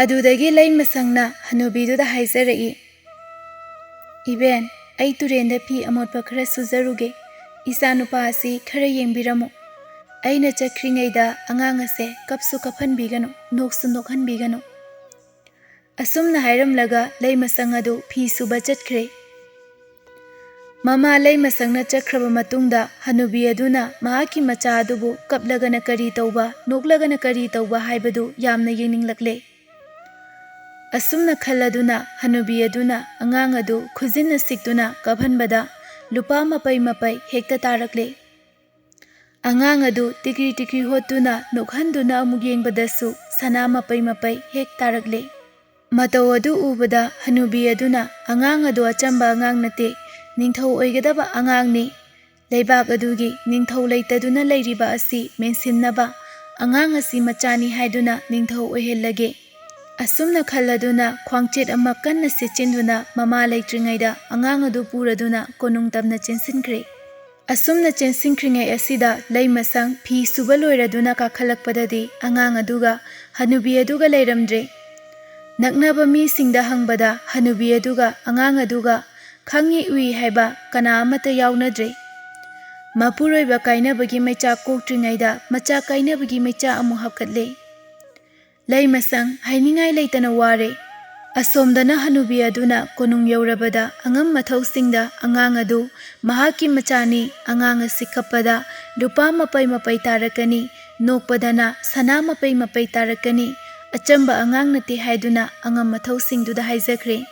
ꯑꯗꯨꯗꯒꯤ ꯂꯩꯃꯁꯪꯅ ꯍꯅꯨꯕꯤꯗꯨꯗ ꯍꯥꯏꯖꯔꯛꯏ, "ꯏꯕꯦꯟ, ꯑꯩ ꯇꯨꯔꯦꯟꯗ ꯐꯤ ꯑꯃꯣꯠꯄ ꯈꯔ ꯁꯨꯖꯔꯨꯒꯦ꯫ ꯏꯆꯥꯅꯨꯄꯥ ꯑꯁꯤ ꯈꯔ ꯌꯦꯡꯕꯤꯔꯝꯃꯨ꯫ ꯑꯩꯅ ꯆꯠꯈ꯭ꯔꯤꯉꯩꯗ ꯑꯉꯥꯡ ꯑꯁꯦ ꯀꯞꯁꯨ ꯀꯞꯍꯟꯕꯤꯒꯅꯨ, ꯅꯣꯛꯁꯨ ꯅꯣꯛꯍꯟꯕꯤꯒꯅꯨ"꯫ ꯑꯁꯨꯝꯅ ꯍꯥꯏꯔꯝꯂꯒ ꯂꯩꯃꯁꯪ ꯑꯗꯨ ꯐꯤ ꯁꯨꯕ ꯆꯠꯈ꯭ꯔꯦ꯫ ꯃꯃꯥ ꯂꯩꯃꯁꯪꯅ ꯆꯠꯈ꯭ꯔꯕ ꯃꯇꯨꯡꯗ ꯍꯅꯨꯕꯤ ꯑꯗꯨꯅ ꯃꯍꯥꯛꯀꯤ ꯃꯆꯥ ꯑꯗꯨꯕꯨ ꯀꯞꯂꯒꯅ ꯀꯔꯤ ꯇꯧꯕ, ꯅꯣꯛꯂꯒꯅ ꯀꯔꯤ ꯇꯧꯕ ꯍꯥꯏꯕꯗꯨ ꯌꯥꯝꯅ ꯌꯦꯡꯅꯤꯡꯂꯛꯂꯦ꯫ ꯑꯁꯨꯝꯅ ꯈꯜꯂꯗꯨꯅ ꯍꯅꯨꯕꯤ ꯑꯗꯨꯅ ꯑꯉꯥꯡ ꯑꯗꯨ ꯈꯨꯖꯤꯟꯅ ꯁꯤꯛꯇꯨꯅ ꯀꯞꯍꯟꯕꯗ ꯂꯨꯄꯥ ꯃꯄꯩ ꯃꯄꯩ ꯍꯦꯛꯇ ꯇꯥꯔꯛꯂꯦ꯫ ꯑꯉꯥꯡ ꯑꯗꯨ ꯇꯤꯀ꯭ꯔꯤ ꯇꯤꯀ꯭ꯔꯤ ꯍꯣꯠꯇꯨꯅ ꯅꯣꯛꯍꯟꯗꯨꯅ ꯑꯃꯨꯛ ꯌꯦꯡꯕꯗꯁꯨ ꯁꯅꯥ ꯃꯄꯩ ꯃꯄꯩ ꯍꯦꯛ ꯇꯥꯔꯛꯂꯦ꯫ ꯃꯇꯧ ꯑꯗꯨ ꯎꯕꯗ ꯍꯅꯨꯕꯤ ꯑꯗꯨꯅ ꯑꯉꯥꯡ ꯑꯗꯨ ꯑꯆꯝꯕ ꯑꯉꯥꯡ ꯅꯠꯇꯦ, ꯅꯤꯡꯊꯧ ꯑꯣꯏꯒꯗꯕ ꯑꯉꯥꯡꯅꯤ꯫ ꯂꯩꯕꯥꯛ ꯑꯗꯨꯒꯤ ꯅꯤꯡꯊꯧ ꯂꯩꯇꯗꯨꯅ ꯂꯩꯔꯤꯕ ꯑꯁꯤ ꯃꯦꯟꯁꯤꯟꯅꯕ ꯑꯉꯥꯡ ꯑꯁꯤ ꯃꯆꯥꯅꯤ ꯍꯥꯏꯗꯨꯅ ꯅꯤꯡꯊꯧ ꯑꯣꯏꯍꯜꯂꯒꯦ꯫ ꯑꯁꯨꯝꯅ ꯈꯜꯂꯗꯨꯅ ꯈ꯭ꯋꯥꯡꯆꯦꯠ ꯑꯃ ꯀꯟꯅ ꯁꯦꯠꯆꯤꯟꯗꯨꯅ ꯃꯃꯥ ꯂꯩꯇ꯭ꯔꯤꯉꯩꯗ ꯑꯉꯥꯡ ꯑꯗꯨ ꯄꯨꯔꯗꯨꯅ ꯀꯣꯅꯨꯡ ꯇꯝꯅ ꯆꯦꯟꯁꯤꯟꯈ꯭ꯔꯦ꯫ ꯑꯁꯨꯝꯅ ꯆꯦꯟꯁꯤꯟꯈ꯭ꯔꯤꯉꯩ ꯑꯁꯤꯗ ꯂꯩꯃꯁꯪ ꯐꯤ ꯁꯨꯕ ꯂꯣꯏꯔꯗꯨꯅ ꯀꯥꯈꯠꯂꯛꯄꯗꯗꯤ ꯑꯉꯥꯡ ꯑꯗꯨꯒ ꯍꯅꯨꯕꯤ ꯑꯗꯨꯒ ꯂꯩꯔꯝꯗ꯭ꯔꯦ꯫ ꯅꯛꯅꯕ ꯃꯤꯁꯤꯡꯗ ꯍꯪꯕꯗ ꯍꯅꯨꯕꯤ ꯑꯗꯨꯒ ꯑꯉꯥꯡ ꯑꯗꯨꯒ ꯈꯪꯏ ꯎꯏ ꯍꯥꯏꯕ ꯀꯅꯥ ꯑꯃꯠꯇ ꯌꯥꯎꯅꯗ꯭ꯔꯦ꯫ ꯃꯄꯨꯔꯣꯏꯕ ꯀꯥꯏꯅꯕꯒꯤ ꯃꯩꯆꯥꯛ ꯀꯣꯛꯇ꯭ꯔꯤꯉꯩꯗ ꯃꯆꯥ ꯀꯥꯏꯅꯕꯒꯤ ꯃꯩꯆꯥ ꯑꯃꯨꯛ ꯍꯥꯞꯀꯠꯂꯦ꯫ ꯂꯩꯃꯁꯪ ꯍꯥꯏꯅꯤꯡꯉꯥꯏ ꯂꯩꯇꯅ ꯋꯥꯔꯦ꯫ ꯑꯁꯣꯝꯗꯅ ꯍꯅꯨꯕꯤ ꯑꯗꯨꯅ ꯀꯣꯅꯨꯡ ꯌꯧꯔꯕꯗ ꯑꯉꯝ ꯃꯊꯧꯁꯤꯡꯗ ꯑꯉꯥꯡ ꯑꯗꯨ ꯃꯍꯥꯛꯀꯤ ꯃꯆꯥꯅꯤ, ꯑꯉꯥꯡ ꯑꯁꯤ ꯀꯞꯄꯗ ꯂꯨꯄꯥ ꯃꯄꯩ ꯃꯄꯩ ꯇꯥꯔꯛꯀꯅꯤ, ꯅꯣꯛꯄꯗꯅ ꯁꯅꯥ ꯃꯄꯩ ꯃꯄꯩ ꯇꯥꯔꯛꯀꯅꯤ, ꯑꯆꯝꯕ ꯑꯉꯥꯡ ꯅꯠꯇꯦ ꯍꯥꯏꯗꯨꯅ ꯑꯉꯝ ꯃꯊꯧꯁꯤꯡꯗꯨꯗ ꯍꯥꯏꯖꯈ꯭ꯔꯦ꯫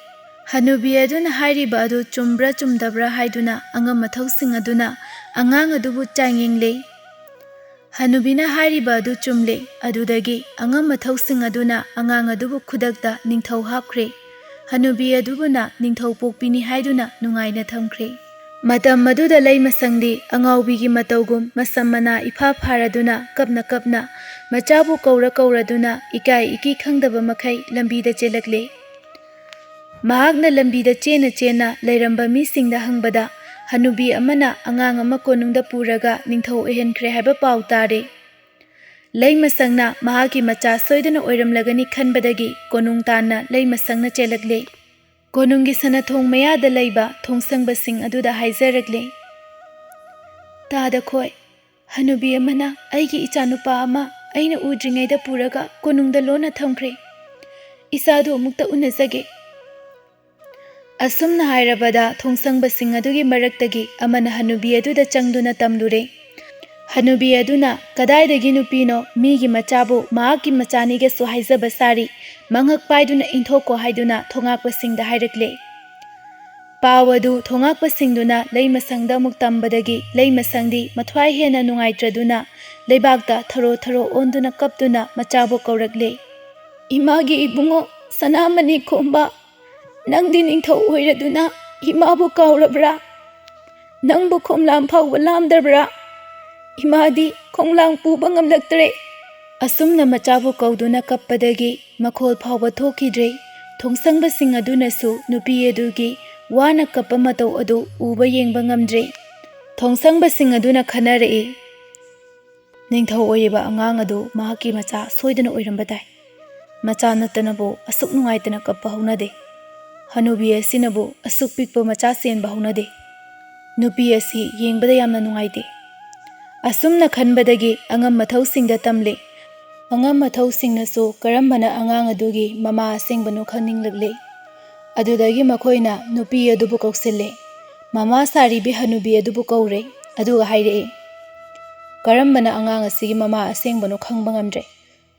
ꯍꯅꯨꯕꯤ ꯑꯗꯨꯅ ꯍꯥꯏꯔꯤꯕ ꯑꯗꯨ ꯆꯨꯝꯕ꯭ꯔꯥ ꯆꯨꯝꯗꯕ꯭ꯔꯥ ꯍꯥꯏꯗꯨꯅ ꯑꯉꯝ ꯃꯊꯧꯁꯤꯡ ꯑꯗꯨꯅ ꯑꯉꯥꯡ ꯑꯗꯨꯕꯨ ꯆꯥꯡꯌꯦꯡꯂꯦ꯫ ꯍꯅꯨꯕꯤꯅ ꯍꯥꯏꯔꯤꯕ ꯑꯗꯨ ꯆꯨꯝꯂꯦ꯫ ꯑꯗꯨꯗꯒꯤ ꯑꯉꯝ ꯃꯊꯧꯁꯤꯡ ꯑꯗꯨꯅ ꯑꯉꯥꯡ ꯑꯗꯨꯕꯨ ꯈꯨꯗꯛꯇ ꯅꯤꯡꯊꯧ ꯍꯥꯞꯈ꯭ꯔꯦ꯫ ꯍꯅꯨꯕꯤ ꯑꯗꯨꯕꯨꯅ ꯅꯤꯡꯊꯧ ꯄꯣꯛꯄꯤꯅꯤ ꯍꯥꯏꯗꯨꯅ ꯅꯨꯡꯉꯥꯏꯅ ꯊꯝꯈ꯭ꯔꯦ꯫ ꯃꯇꯝ ꯑꯗꯨꯗ ꯂꯩꯃꯁꯪꯗꯤ ꯑꯉꯥꯎꯕꯤꯒꯤ ꯃꯇꯧꯒꯨꯝ ꯃꯁꯝ ꯃꯅꯥ ꯏꯐꯥ ꯐꯥꯔꯗꯨꯅ ꯀꯞꯅ ꯀꯞꯅ ꯃꯆꯥꯕꯨ ꯀꯧꯔ ꯀꯧꯔꯗꯨꯅ ꯏꯀꯥꯏ ꯏꯀꯤ ꯈꯪꯗꯕ ꯃꯈꯩ ꯂꯝꯕꯤꯗ ꯆꯦꯜꯂꯛꯂꯦ꯫ ꯃꯍꯥꯛꯅ ꯂꯝꯕꯤꯗ ꯆꯦꯟꯅ ꯆꯦꯟꯅ ꯂꯩꯔꯝꯕ ꯃꯤꯁꯤꯡꯗ ꯍꯪꯕꯗ, ꯍꯅꯨꯕꯤ ꯑꯃꯅ ꯑꯉꯥꯡ ꯑꯃ ꯀꯣꯅꯨꯡꯗ ꯄꯨꯔꯒ ꯅꯤꯡꯊꯧ ꯑꯣꯏꯍꯟꯈ꯭ꯔꯦ ꯍꯥꯏꯕ ꯄꯥꯎ ꯇꯥꯔꯦ꯫ ꯂꯩꯃꯁꯪꯅ ꯃꯍꯥꯛꯀꯤ ꯃꯆꯥ ꯁꯣꯏꯗꯅ ꯑꯣꯏꯔꯝꯂꯒꯅꯤ ꯈꯟꯕꯗꯒꯤ ꯀꯣꯅꯨꯡ ꯇꯥꯟꯅ ꯂꯩꯃꯁꯪꯅ ꯆꯦꯜꯂꯛꯂꯦ꯫ ꯀꯣꯅꯨꯡꯒꯤ ꯁꯅꯥꯊꯣꯡ ꯃꯌꯥꯗ ꯂꯩꯕ ꯊꯣꯡꯁꯪꯕꯁꯤꯡ ꯑꯗꯨꯗ ꯍꯥꯏꯖꯔꯛꯂꯦ, "ꯇꯥꯗ ꯈꯣꯏ, ꯍꯅꯨꯕꯤ ꯑꯃꯅ ꯑꯩꯒꯤ ꯏꯆꯥꯅꯨꯄꯥ ꯑꯃ ꯑꯩꯅ ꯎꯗ꯭ꯔꯤꯉꯩꯗ ꯄꯨꯔꯒ ꯀꯣꯅꯨꯡꯗ ꯂꯣꯟꯅ ꯊꯝꯈ꯭ꯔꯦ꯫ ꯏꯆꯥꯗꯨ ꯑꯃꯨꯛꯇ ꯎꯅꯖꯒꯦ꯫" ꯑꯁꯨꯝꯅ ꯍꯥꯏꯔꯕꯗ ꯊꯣꯡꯁꯪꯕꯁꯤꯡ ꯑꯗꯨꯒꯤ ꯃꯔꯛꯇꯒꯤ ꯑꯃꯅ ꯍꯅꯨꯕꯤ ꯑꯗꯨꯗ ꯆꯪꯗꯨꯅ ꯇꯝꯂꯨꯔꯦ꯫ ꯍꯅꯨꯕꯤ ꯑꯗꯨꯅ, "ꯀꯗꯥꯏꯗꯒꯤ ꯅꯨꯄꯤꯅꯣ ꯃꯤꯒꯤ ꯃꯆꯥꯕꯨ ꯃꯍꯥꯛꯀꯤ ꯃꯆꯥꯅꯤꯒꯁꯨ ꯍꯥꯏꯖꯕ ꯁꯥꯔꯤ, ꯃꯉꯛ ꯄꯥꯏꯗꯨꯅ ꯏꯟꯊꯣꯛꯀꯣ" ꯍꯥꯏꯗꯨꯅ ꯊꯣꯉꯥꯛꯄꯁꯤꯡꯗ ꯍꯥꯏꯔꯛꯂꯦ꯫ ꯄꯥꯎ ꯑꯗꯨ ꯊꯣꯉꯥꯛꯄꯁꯤꯡꯗꯨꯅ ꯂꯩꯃꯁꯪꯗ ꯑꯃꯨꯛ ꯇꯝꯕꯗꯒꯤ ꯂꯩꯃꯁꯪꯗꯤ ꯃꯊ꯭ꯋꯥꯏ ꯍꯦꯟꯅ ꯅꯨꯡꯉꯥꯏꯇ꯭ꯔꯗꯨꯅ ꯂꯩꯕꯥꯛꯇ ꯊꯔꯣ ꯊꯔꯣ ꯑꯣꯟꯗꯨꯅ ꯀꯞꯇꯨꯅ ꯃꯆꯥꯕꯨ ꯀꯧꯔꯛꯂꯦ꯫ "ꯏꯃꯥꯒꯤ ꯏꯕꯨꯡꯉꯣ ꯁꯅꯥꯃꯅꯤ ꯈꯣꯝꯕ, ꯅꯪꯗꯤ ꯅꯤꯡꯊꯧ ꯑꯣꯏꯔꯗꯨꯅ ꯏꯃꯥꯕꯨ ꯀꯥꯎꯔꯕ꯭ꯔꯥ? ꯅꯪꯕꯨ ꯈꯣꯝꯂꯥꯡ ꯐꯥꯎꯕ ꯂꯥꯝꯗꯕ꯭ꯔꯥ? ꯏꯃꯥꯗꯤ ꯈꯣꯡꯂꯥꯡ ꯄꯨꯕ ꯉꯝꯂꯛꯇ꯭ꯔꯦ꯫" ꯑꯁꯨꯝꯅ ꯃꯆꯥꯕꯨ ꯀꯧꯗꯨꯅ ꯀꯞꯄꯗꯒꯤ ꯃꯈꯣꯜ ꯐꯥꯎꯕ ꯊꯣꯛꯈꯤꯗ꯭ꯔꯦ꯫ ꯊꯣꯡꯁꯪꯕꯁꯤꯡ ꯑꯗꯨꯅꯁꯨ ꯅꯨꯄꯤ ꯑꯗꯨꯒꯤ ꯋꯥꯅ ꯀꯞꯄ ꯃꯇꯧ ꯑꯗꯨ ꯎꯕ ꯌꯦꯡꯕ ꯉꯝꯗ꯭ꯔꯦ꯫ ꯊꯣꯡꯁꯪꯕꯁꯤꯡ ꯑꯗꯨꯅ ꯈꯟꯅꯔꯛꯏ, "ꯅꯤꯡꯊꯧ ꯑꯣꯏꯔꯤꯕ ꯑꯉꯥꯡ ꯑꯗꯨ ꯃꯍꯥꯛꯀꯤ ꯃꯆꯥ ꯁꯣꯏꯗꯅ ꯑꯣꯏꯔꯝꯕ ꯇꯥꯏ꯫ ꯃꯆꯥ ꯅꯠꯇꯅꯕꯨ ꯑꯁꯨꯛ ꯅꯨꯡꯉꯥꯏꯇꯅ ꯀꯞꯄ ꯍꯧꯅꯗꯦ꯫ ꯍꯅꯨꯕꯤ ꯑꯁꯤꯅꯕꯨ ꯑꯁꯨꯛ ꯄꯤꯛꯄ ꯃꯆꯥ ꯆꯦꯟꯕ ꯍꯧꯅꯗꯦ꯫ ꯅꯨꯄꯤ ꯑꯁꯤ ꯌꯦꯡꯕꯗ ꯌꯥꯝꯅ ꯅꯨꯡꯉꯥꯏꯇꯦ꯫" ꯑꯁꯨꯝꯅ ꯈꯟꯕꯗꯒꯤ ꯑꯉꯝ ꯃꯊꯧꯁꯤꯡꯗ ꯇꯝꯂꯦ꯫ ꯑꯉꯝ ꯑꯊꯧꯁꯤꯡꯅꯁꯨ ꯀꯔꯝꯕꯅ ꯑꯉꯥꯡ ꯑꯗꯨꯒꯤ ꯃꯃꯥ ꯑꯁꯦꯡꯕꯅꯣ ꯈꯪꯅꯤꯡꯂꯛꯂꯦ꯫ ꯑꯗꯨꯗꯒꯤ ꯃꯈꯣꯏꯅ ꯅꯨꯄꯤ ꯑꯗꯨꯕꯨ ꯀꯧꯁꯤꯜꯂꯦ꯫ ꯃꯃꯥ ꯁꯥꯔꯤꯕꯤ ꯍꯅꯨꯕꯤ ꯑꯗꯨꯕꯨ ꯀꯧꯔꯦ, ꯑꯗꯨꯒ ꯍꯥꯏꯔꯛꯏ, "ꯀꯔꯝꯕꯅ ꯑꯉꯥꯡ ꯑꯁꯤꯒꯤ ꯃꯃꯥ ꯑꯁꯦꯡꯕꯅꯣ ꯈꯪꯕ ꯉꯝꯗ꯭ꯔꯦ꯫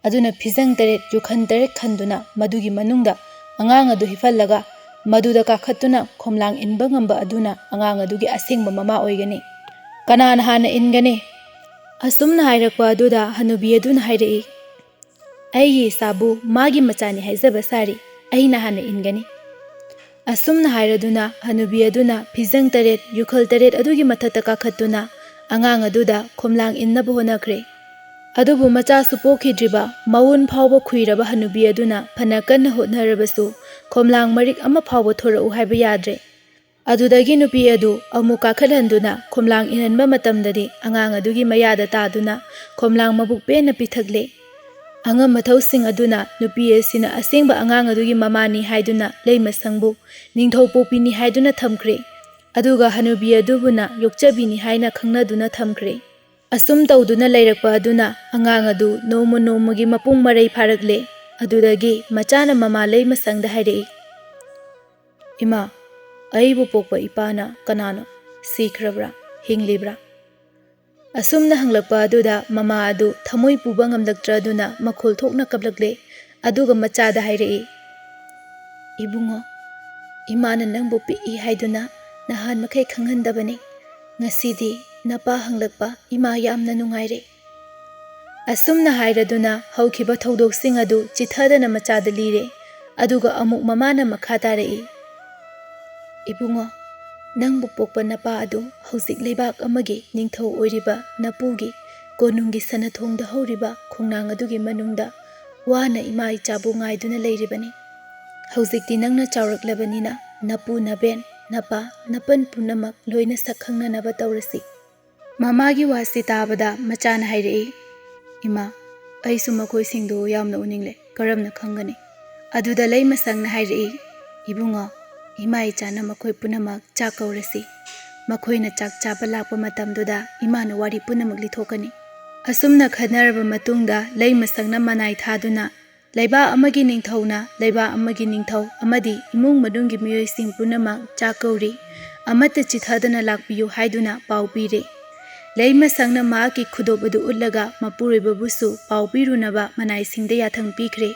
ꯑꯗꯨꯅ ꯐꯤꯖꯪ ꯇꯔꯦꯠ, ꯌꯨꯈꯟ ꯇꯔꯦꯠ ꯈꯟꯗꯨꯅ ꯃꯗꯨꯒꯤ ꯃꯅꯨꯡꯗ ꯑꯉꯥꯡ ꯑꯗꯨ ꯍꯤꯞꯍꯜꯂꯒ ꯃꯗꯨꯗ ꯀꯥꯈꯠꯇꯨꯅ ꯈꯣꯝꯂꯥꯡ ꯏꯟꯕ ꯉꯝꯕ ꯑꯗꯨꯅ ꯑꯉꯥꯡ ꯑꯗꯨꯒꯤ ꯑꯁꯦꯡꯕ ꯃꯃꯥ ꯑꯣꯏꯒꯅꯤ꯫ ꯀꯅꯥꯅ ꯍꯥꯟꯅ ꯏꯟꯒꯅꯤ?" ꯑꯁꯨꯝꯅ ꯍꯥꯏꯔꯛꯄ ꯑꯗꯨꯗ ꯍꯅꯨꯕꯤ ꯑꯗꯨꯅ ꯍꯥꯏꯔꯛꯏ, "ꯑꯩꯒꯤ ꯏꯆꯥꯕꯨ ꯃꯥꯒꯤ ꯃꯆꯥꯅꯤ ꯍꯥꯏꯖꯕ ꯁꯥꯔꯤ, ꯑꯩꯅ ꯍꯥꯟꯅ ꯏꯟꯒꯅꯤ꯫" ꯑꯁꯨꯝꯅ ꯍꯥꯏꯔꯗꯨꯅ ꯍꯅꯨꯕꯤ ꯑꯗꯨꯅ ꯐꯤꯖꯪ ꯇꯔꯦꯠ, ꯌꯨꯈꯜ ꯇꯔꯦꯠ ꯑꯗꯨꯒꯤ ꯃꯊꯛꯇ ꯀꯥꯈꯠꯇꯨꯅ ꯑꯉꯥꯡ ꯑꯗꯨꯗ ꯈꯣꯝꯂꯥꯡ ꯏꯟꯅꯕ ꯍꯣꯠꯅꯈ꯭ꯔꯦ꯫ ꯑꯗꯨꯕꯨ ꯃꯆꯥꯁꯨ ꯄꯣꯛꯈꯤꯗ꯭ꯔꯤꯕ, ꯃꯎꯟ ꯐꯥꯎꯕ ꯈꯨꯏꯔꯕ ꯍꯅꯨꯕꯤ ꯑꯗꯨꯅ ꯐꯅ ꯀꯟꯅ ꯍꯣꯠꯅꯔꯕꯁꯨ ꯈꯣꯝꯂꯥꯡ ꯃꯔꯤꯛ ꯑꯃ ꯐꯥꯎꯕ ꯊꯣꯔꯛꯎ ꯍꯥꯏꯕ ꯌꯥꯗ꯭ꯔꯦ꯫ ꯑꯗꯨꯗꯒꯤ ꯅꯨꯄꯤ ꯑꯗꯨ ꯑꯃꯨꯛ ꯀꯥꯈꯠꯍꯟꯗꯨꯅ ꯈꯣꯝꯂꯥꯡ ꯏꯟꯍꯟꯕ ꯃꯇꯝꯗꯗꯤ ꯑꯉꯥꯡ ꯑꯗꯨꯒꯤ ꯃꯌꯥꯗ ꯇꯥꯗꯨꯅ ꯈꯣꯝꯂꯥꯡ ꯃꯕꯨꯛ ꯄꯦꯟꯅ ꯄꯤꯊꯛꯂꯦ꯫ ꯑꯉꯝ ꯑꯊꯧꯁꯤꯡ ꯑꯗꯨꯅ ꯅꯨꯄꯤ ꯑꯁꯤꯅ ꯑꯁꯦꯡꯕ ꯑꯉꯥꯡ ꯑꯗꯨꯒꯤ ꯃꯃꯥꯅꯤ ꯍꯥꯏꯗꯨꯅ ꯂꯩꯃꯁꯪꯕꯨ ꯅꯤꯡꯊꯧ ꯄꯣꯛꯄꯤꯅꯤ ꯍꯥꯏꯗꯨꯅ ꯊꯝꯈ꯭ꯔꯦ꯫ ꯑꯗꯨꯒ ꯍꯅꯨꯕꯤ ꯑꯗꯨꯕꯨꯅ ꯌꯣꯛꯆꯕꯤꯅꯤ ꯍꯥꯏꯅ ꯈꯪꯅꯗꯨꯅ ꯊꯝꯈ꯭ꯔꯦ꯫ ꯑꯁꯨꯝ ꯇꯧꯗꯨꯅ ꯂꯩꯔꯛꯄ ꯑꯗꯨꯅ ꯑꯉꯥꯡ ꯑꯗꯨ ꯅꯣꯡꯃ ꯅꯣꯡꯃꯒꯤ ꯃꯄꯨꯡ ꯃꯔꯩ ꯐꯥꯔꯛꯂꯦ꯫ ꯑꯗꯨꯗꯒꯤ ꯃꯆꯥꯅ ꯃꯃꯥ ꯂꯩꯃꯁꯪꯗ ꯍꯥꯏꯔꯛꯏ, "ꯏꯃꯥ, ꯑꯩꯕꯨ ꯄꯣꯛꯄ ꯏꯄꯥꯅ ꯀꯅꯥꯅꯣ? ꯁꯤꯈ꯭ꯔꯕ꯭ꯔꯥ? ꯍꯤꯡꯂꯤꯕ꯭ꯔꯥ?" ꯑꯁꯨꯝꯅ ꯍꯪꯂꯛꯄ ꯑꯗꯨꯗ ꯃꯃꯥ ꯑꯗꯨ ꯊꯃꯣꯏ ꯄꯨꯕ ꯉꯝꯂꯛꯇ꯭ꯔꯗꯨꯅ ꯃꯈꯣꯜ ꯊꯣꯛꯅ ꯀꯞꯂꯛꯂꯦ꯫ ꯑꯗꯨꯒ ꯃꯆꯥꯗ ꯍꯥꯏꯔꯛꯏ, "ꯏꯕꯨꯡꯉꯣ, ꯏꯃꯥꯅ ꯅꯪꯕꯨ ꯄꯤꯛꯏ ꯍꯥꯏꯗꯨꯅ ꯅꯍꯥꯟ ꯃꯈꯩ ꯈꯪꯍꯟꯗꯕꯅꯤ꯫ ꯉꯁꯤꯗꯤ ꯅꯄꯥ ꯍꯪꯂꯛꯄ ꯏꯃꯥ ꯌꯥꯝꯅ ꯅꯨꯡꯉꯥꯏꯔꯦ꯫" ꯑꯁꯨꯝꯅ ꯍꯥꯏꯔꯗꯨꯅ ꯍꯧꯈꯤꯕ ꯊꯧꯗꯣꯛꯁꯤꯡ ꯑꯗꯨ ꯆꯤꯊꯗꯅ ꯃꯆꯥꯗ ꯂꯤꯔꯦ꯫ ꯑꯗꯨꯒ ꯑꯃꯨꯛ ꯃꯃꯥꯅ ꯃꯈꯥ ꯇꯥꯔꯛꯏ, "ꯏꯕꯨꯡꯉꯣ, ꯅꯪꯕꯨ ꯄꯣꯛꯄ ꯅꯄꯥ ꯑꯗꯨ ꯍꯧꯖꯤꯛ ꯂꯩꯕꯥꯛ ꯑꯃꯒꯤ ꯅꯤꯡꯊꯧ ꯑꯣꯏꯔꯤꯕ ꯅꯄꯨꯒꯤ ꯀꯣꯅꯨꯡꯒꯤ ꯁꯅꯥꯊꯣꯡꯗ ꯍꯧꯔꯤꯕ ꯈꯣꯡꯅꯥꯡ ꯑꯗꯨꯒꯤ ꯃꯅꯨꯡꯗ ꯋꯥꯅ ꯏꯃꯥ ꯏꯆꯥꯕꯨ ꯉꯥꯏꯗꯨꯅ ꯂꯩꯔꯤꯕꯅꯤ꯫ ꯍꯧꯖꯤꯛꯇꯤ ꯅꯪꯅ ꯆꯥꯎꯔꯛꯂꯕꯅꯤꯅ ꯅꯄꯨ ꯅꯕꯦꯟ, ꯅꯄꯥ ꯅꯄꯟ ꯄꯨꯝꯅꯃꯛ ꯂꯣꯏꯅ ꯁꯛ ꯈꯪꯅꯅꯕ ꯇꯧꯔꯁꯤ꯫" ꯃꯃꯥꯒꯤ ꯋꯥꯁꯤ ꯇꯥꯕꯗ ꯃꯆꯥꯅ ꯍꯥꯏꯔꯛꯏ, "ꯏꯃꯥ, ꯑꯩꯁꯨ ꯃꯈꯣꯏꯁꯤꯡꯗꯨ ꯌꯥꯝꯅ ꯎꯅꯤꯡꯂꯦ꯫ ꯀꯔꯝꯅ ꯈꯪꯒꯅꯤ?" ꯑꯗꯨꯗ ꯂꯩꯃꯁꯪꯅ ꯍꯥꯏꯔꯛꯏ, "ꯏꯕꯨꯡꯉꯣ, ꯏꯃꯥ ꯏꯆꯥꯅ ꯃꯈꯣꯏ ꯄꯨꯝꯅꯃꯛ ꯆꯥꯛ ꯀꯧꯔꯁꯤ꯫ ꯃꯈꯣꯏꯅ ꯆꯥꯛ ꯆꯥꯕ ꯂꯥꯛꯄ ꯃꯇꯝꯗꯨꯗ ꯏꯃꯥꯅ ꯋꯥꯔꯤ ꯄꯨꯝꯅꯃꯛ ꯂꯤꯊꯣꯛꯀꯅꯤ꯫ ꯑꯁꯨꯝꯅ ꯈꯟꯅꯔꯕ ꯃꯇꯨꯡꯗ ꯂꯩꯃꯁꯪꯅ ꯃꯅꯥꯏ ꯊꯥꯗꯨꯅ ꯂꯩꯕꯥꯛ ꯑꯃꯒꯤ ꯅꯤꯡꯊꯧꯅ ꯂꯩꯕꯥꯛ ꯑꯃꯒꯤ ꯅꯤꯡꯊꯧ ꯑꯃꯗꯤ ꯏꯃꯨꯡ ꯃꯅꯨꯡꯒꯤ ꯃꯤꯑꯣꯏꯁꯤꯡ ꯄꯨꯝꯅꯃꯛ ꯆꯥꯛ ꯀꯧꯔꯤ꯫ ꯑꯃꯠꯇ ꯆꯤꯊꯗꯅ ꯂꯥꯛꯄꯤꯌꯨ ꯍꯥꯏꯗꯨꯅ ꯄꯥꯎ ꯄꯤꯔꯦ꯫ ꯂꯩꯃꯁꯪꯅ ꯃꯍꯥꯛꯀꯤ ꯈꯨꯗꯣꯞ ꯑꯗꯨ ꯎꯠꯂꯒ ꯃꯄꯨꯔꯣꯏꯕꯕꯨꯁꯨ ꯄꯥꯎ ꯄꯤꯔꯨꯅꯕ ꯃꯅꯥꯏꯁꯤꯡꯗ ꯌꯥꯊꯪ ꯄꯤꯈ꯭ꯔꯦ꯫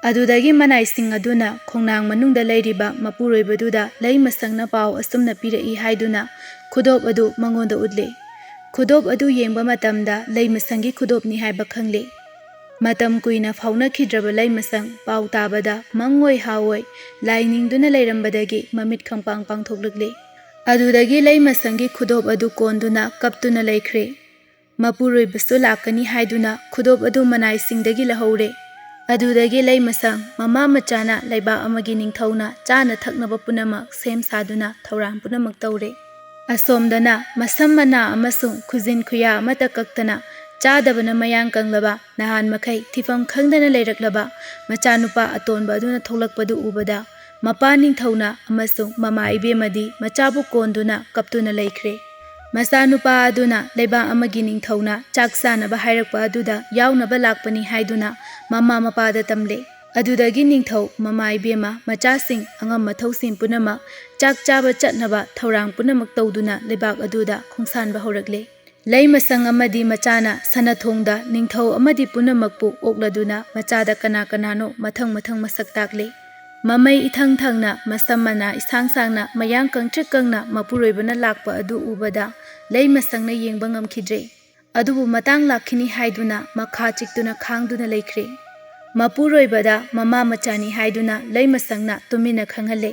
ꯑꯗꯨꯗꯒꯤ ꯃꯅꯥꯏꯁꯤꯡ ꯑꯗꯨꯅ ꯈꯣꯡꯅꯥꯡ ꯃꯅꯨꯡꯗ ꯂꯩꯔꯤꯕ ꯃꯄꯨꯔꯣꯏꯕꯗꯨꯗ ꯂꯩꯃꯁꯪꯅ ꯄꯥꯎ ꯑꯁꯨꯝꯅ ꯄꯤꯔꯛꯏ ꯍꯥꯏꯗꯨꯅ ꯈꯨꯗꯣꯞ ꯑꯗꯨ ꯃꯉꯣꯟꯗ ꯎꯠꯂꯦ꯫ ꯈꯨꯗꯣꯞ ꯑꯗꯨ ꯌꯦꯡꯕ ꯃꯇꯝꯗ ꯂꯩꯃꯁꯪꯒꯤ ꯈꯨꯗꯣꯞꯅꯤ ꯍꯥꯏꯕ ꯈꯪꯂꯦ꯫ ꯃꯇꯝ ꯀꯨꯏꯅ ꯐꯥꯎꯅꯈꯤꯗ꯭ꯔꯕ ꯂꯩꯃꯁꯪ ꯄꯥꯎ ꯇꯥꯕꯗ ꯃꯪꯑꯣꯏ ꯍꯥꯑꯣꯏ ꯂꯥꯏ ꯅꯤꯡꯗꯨꯅ ꯂꯩꯔꯝꯕꯗꯒꯤ ꯃꯃꯤꯠ ꯈꯪꯄꯥꯡ ꯄꯥꯡꯊꯣꯛꯂꯛꯂꯦ꯫ ꯑꯗꯨꯗꯒꯤ ꯂꯩꯃꯁꯪꯒꯤ ꯈꯨꯗꯣꯞ ꯑꯗꯨ ꯀꯣꯟꯗꯨꯅ ꯀꯞꯇꯨꯅ ꯂꯩꯈ꯭ꯔꯦ꯫ ꯃꯄꯨꯔꯣꯏꯕꯁꯨ ꯂꯥꯛꯀꯅꯤ ꯍꯥꯏꯗꯨꯅ ꯈꯨꯗꯣꯞ ꯑꯗꯨ ꯃꯅꯥꯏꯁꯤꯡꯗꯒꯤ ꯂꯧꯍꯧꯔꯦ꯫ ꯑꯗꯨꯗꯒꯤ ꯂꯩꯃꯁꯪ ꯃꯃꯥ ꯃꯆꯥꯅ ꯂꯩꯕꯥꯛ ꯑꯃꯒꯤ ꯅꯤꯡꯊꯧꯅ ꯆꯥꯅ ꯊꯛꯅꯕ ꯄꯨꯝꯅꯃꯛ ꯁꯦꯝ ꯁꯥꯗꯨꯅ ꯊꯧꯔꯥꯡ ꯄꯨꯝꯅꯃꯛ ꯇꯧꯔꯦ꯫ ꯑꯁꯣꯝꯗꯅ ꯃꯁꯝ ꯃꯅꯥ ꯑꯃꯁꯨꯡ ꯈꯨꯖꯤꯟ ꯈꯨꯌꯥ ꯑꯃꯠꯇ ꯀꯛꯇꯅ ꯆꯥꯗꯕꯅ ꯃꯌꯥꯡ ꯀꯪꯂꯕ, ꯅꯍꯥꯟ ꯃꯈꯩ ꯊꯤꯐꯝ ꯈꯪꯗꯅ ꯂꯩꯔꯛꯂꯕ ꯃꯆꯥꯅꯨꯄꯥ ꯑꯇꯣꯟꯕ ꯑꯗꯨꯅ ꯊꯣꯛꯂꯛꯄꯗꯨ ꯎꯕꯗ ꯃꯄꯥ ꯅꯤꯡꯊꯧꯅ ꯑꯃꯁꯨꯡ ꯃꯃꯥ ꯏꯕꯦꯝꯃꯗꯤ ꯃꯆꯥꯕꯨ ꯀꯣꯟꯗꯨꯅ ꯀꯞꯇꯨꯅ ꯂꯩꯈ꯭ꯔꯦ꯫ ꯃꯆꯥꯅꯨꯄꯥ ꯑꯗꯨꯅ ꯂꯩꯕꯥꯛ ꯑꯃꯒꯤ ꯅꯤꯡꯊꯧꯅ ꯆꯥꯛ ꯆꯥꯅꯕ ꯍꯥꯏꯔꯛꯄ ꯑꯗꯨꯗ ꯌꯥꯎꯅꯕ ꯂꯥꯛꯄꯅꯤ ꯍꯥꯏꯗꯨꯅ ꯃꯃꯥ ꯃꯄꯥꯗ ꯇꯝꯂꯦ꯫ ꯑꯗꯨꯗꯒꯤ ꯅꯤꯡꯊꯧ ꯃꯃꯥ ꯏꯕꯦꯝꯃ ꯃꯆꯥꯁꯤꯡ ꯑꯉꯝ ꯃꯊꯧꯁꯤꯡ ꯄꯨꯝꯅꯃꯛ ꯆꯥꯛ ꯆꯥꯕ ꯆꯠꯅꯕ ꯊꯧꯔꯥꯡ ꯄꯨꯝꯅꯃꯛ ꯇꯧꯗꯨꯅ ꯂꯩꯕꯥꯛ ꯑꯗꯨꯗ ꯈꯣꯡꯁꯥꯟꯕ ꯍꯧꯔꯛꯂꯦ꯫ ꯂꯩꯃꯁꯪ ꯑꯃꯗꯤ ꯃꯆꯥꯅ ꯁꯅꯊꯣꯡꯗ ꯅꯤꯡꯊꯧ ꯑꯃꯗꯤ ꯄꯨꯝꯅꯃꯛꯄꯨ ꯑꯣꯛꯂꯗꯨꯅ ꯃꯆꯥꯗ ꯀꯅꯥ ꯀꯅꯥꯅꯣ ꯃꯊꯪ ꯃꯊꯪ ꯃꯁꯛ ꯇꯥꯛꯂꯦ꯫ ꯃꯃꯩ ꯏꯊꯪ ꯊꯪꯅ, ꯃꯁꯝ ꯃꯅꯥ ꯏꯁꯥꯡ ꯁꯥꯡꯅ, ꯃꯌꯥꯡ ꯀꯪꯇ꯭ꯔꯤꯛ ꯀꯪꯅ ꯃꯄꯨꯔꯣꯏꯕꯅ ꯂꯥꯛꯄ ꯑꯗꯨ ꯎꯕꯗ ꯂꯩꯃꯁꯪꯅ ꯌꯦꯡꯕ ꯉꯝꯈꯤꯗ꯭ꯔꯦ꯫ ꯑꯗꯨꯕꯨ ꯃꯇꯥꯡ ꯂꯥꯛꯈꯤꯅꯤ ꯍꯥꯏꯗꯨꯅ ꯃꯈꯥ ꯆꯤꯛꯇꯨꯅ ꯈꯥꯡꯗꯨꯅ ꯂꯩꯈ꯭ꯔꯦ꯫ ꯃꯄꯨꯔꯣꯏꯕꯗ ꯃꯃꯥ ꯃꯆꯥꯅꯤ ꯍꯥꯏꯗꯨꯅ ꯂꯩꯃꯁꯪꯅ ꯇꯨꯃꯤꯟꯅ ꯈꯪꯍꯜꯂꯦ꯫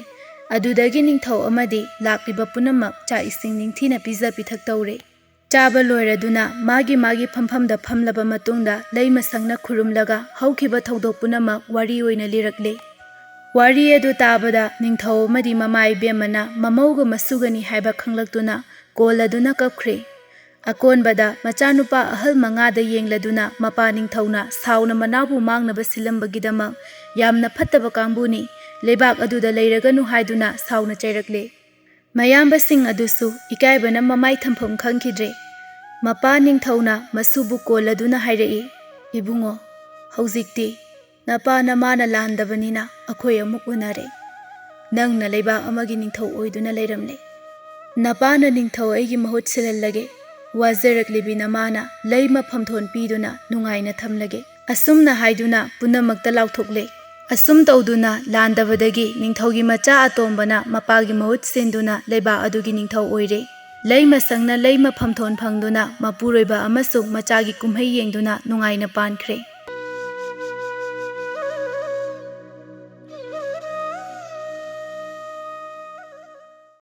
ꯑꯗꯨꯗꯒꯤ ꯅꯤꯡꯊꯧ ꯑꯃꯗꯤ ꯂꯥꯛꯂꯤꯕ ꯄꯨꯝꯅꯃꯛ ꯆꯥꯛ ꯏꯁꯤꯡ ꯅꯤꯡꯊꯤꯅ ꯄꯤꯖ ꯄꯤꯊꯛ ꯇꯧꯔꯦ꯫ ꯆꯥꯕ ꯂꯣꯏꯔꯗꯨꯅ ꯃꯥꯒꯤ ꯃꯥꯒꯤ ꯐꯝꯐꯝꯗ ꯐꯝꯂꯕ ꯃꯇꯨꯡꯗ ꯂꯩꯃꯁꯪꯅ ꯈꯨꯔꯨꯝꯂꯒ ꯍꯧꯈꯤꯕ ꯊꯧꯗꯣꯛ ꯄꯨꯝꯅꯃꯛ ꯋꯥꯔꯤ ꯑꯣꯏꯅ ꯂꯤꯔꯛꯂꯦ꯫ ꯋꯥꯔꯤ ꯑꯗꯨ ꯇꯥꯕꯗ ꯅꯤꯡꯊꯧ ꯑꯃꯗꯤ ꯃꯃꯥ ꯏꯕꯦꯝꯃꯅ ꯃꯃꯧꯒ ꯃꯁꯨꯒꯅꯤ ꯍꯥꯏꯕ ꯈꯪꯂꯛꯇꯨꯅ ꯀꯣꯜꯂꯗꯨꯅ ꯀꯞꯈ꯭ꯔꯦ꯫ ꯑꯀꯣꯟꯕꯗ ꯃꯆꯥꯅꯨꯄꯥ ꯑꯍꯜ ꯃꯉꯥꯗ ꯌꯦꯡꯂꯗꯨꯅ ꯃꯄꯥ ꯅꯤꯡꯊꯧꯅ ꯁꯥꯎꯅ ꯃꯅꯥꯎꯕꯨ ꯃꯥꯡꯅꯕ ꯁꯤꯜꯂꯝꯕꯒꯤꯗꯃꯛ ꯌꯥꯝꯅ ꯐꯠꯇꯕ ꯀꯥꯡꯕꯨꯅꯤ, ꯂꯩꯕꯥꯛ ꯑꯗꯨꯗ ꯂꯩꯔꯒꯅꯨ ꯍꯥꯏꯗꯨꯅ ꯁꯥꯎꯅ ꯆꯩꯔꯛꯂꯦ꯫ ꯃꯌꯥꯝꯕꯁꯤꯡ ꯑꯗꯨꯁꯨ ꯏꯀꯥꯏꯕꯅ ꯃꯃꯥꯏ ꯊꯝꯐꯝ ꯈꯪꯈꯤꯗ꯭ꯔꯦ꯫ ꯃꯄꯥ ꯅꯤꯡꯊꯧꯅ ꯃꯁꯨꯕꯨ ꯀꯣꯜꯂꯗꯨꯅ ꯍꯥꯏꯔꯛꯏ, "ꯏꯕꯨꯡꯉꯣ, ꯍꯧꯖꯤꯛꯇꯤ ꯅꯄꯥ ꯅꯃꯥꯅ ꯂꯥꯟꯗꯕꯅꯤꯅ ꯑꯩꯈꯣꯏ ꯑꯃꯨꯛ ꯎꯅꯔꯦ꯫ ꯅꯪꯅ ꯂꯩꯕꯥꯛ ꯑꯃꯒꯤ ꯅꯤꯡꯊꯧ ꯑꯣꯏꯗꯨꯅ ꯂꯩꯔꯝꯂꯦ꯫ ꯅꯄꯥꯅ ꯅꯤꯡꯊꯧ ꯑꯩꯒꯤ ꯃꯍꯨꯠ ꯁꯤꯜꯍꯜꯂꯒꯦ꯫ ꯋꯥꯖꯔꯛꯂꯤꯕꯤ ꯅꯃꯥꯅ ꯂꯩꯃ ꯐꯝꯊꯣꯟ ꯄꯤꯗꯨꯅ ꯅꯨꯡꯉꯥꯏꯅ ꯊꯝꯂꯒꯦ꯫" ꯑꯁꯨꯝꯅ ꯍꯥꯏꯗꯨꯅ ꯄꯨꯝꯅꯃꯛꯇ ꯂꯥꯎꯊꯣꯛꯂꯦ꯫ ꯑꯁꯨꯝ ꯇꯧꯗꯨꯅ ꯂꯥꯟꯗꯕꯗꯒꯤ ꯅꯤꯡꯊꯧꯒꯤ ꯃꯆꯥ ꯑꯇꯣꯝꯕꯅ ꯃꯄꯥꯒꯤ ꯃꯍꯨꯠ ꯁꯤꯟꯗꯨꯅ ꯂꯩꯕꯥꯛ ꯑꯗꯨꯒꯤ ꯅꯤꯡꯊꯧ ꯑꯣꯏꯔꯦ꯫ ꯂꯩꯃ ꯁꯪꯅ ꯂꯩꯃ ꯐꯝꯊꯣꯟ ꯐꯪꯗꯨꯅ ꯃꯄꯨꯔꯣꯏꯕ ꯑꯃꯁꯨꯡ ꯃꯆꯥꯒꯤ ꯀꯨꯝꯍꯩ ꯌꯦꯡꯗꯨꯅ ꯅꯨꯡꯉꯥꯏꯅ ꯄꯥꯟꯈ꯭ꯔꯦ꯫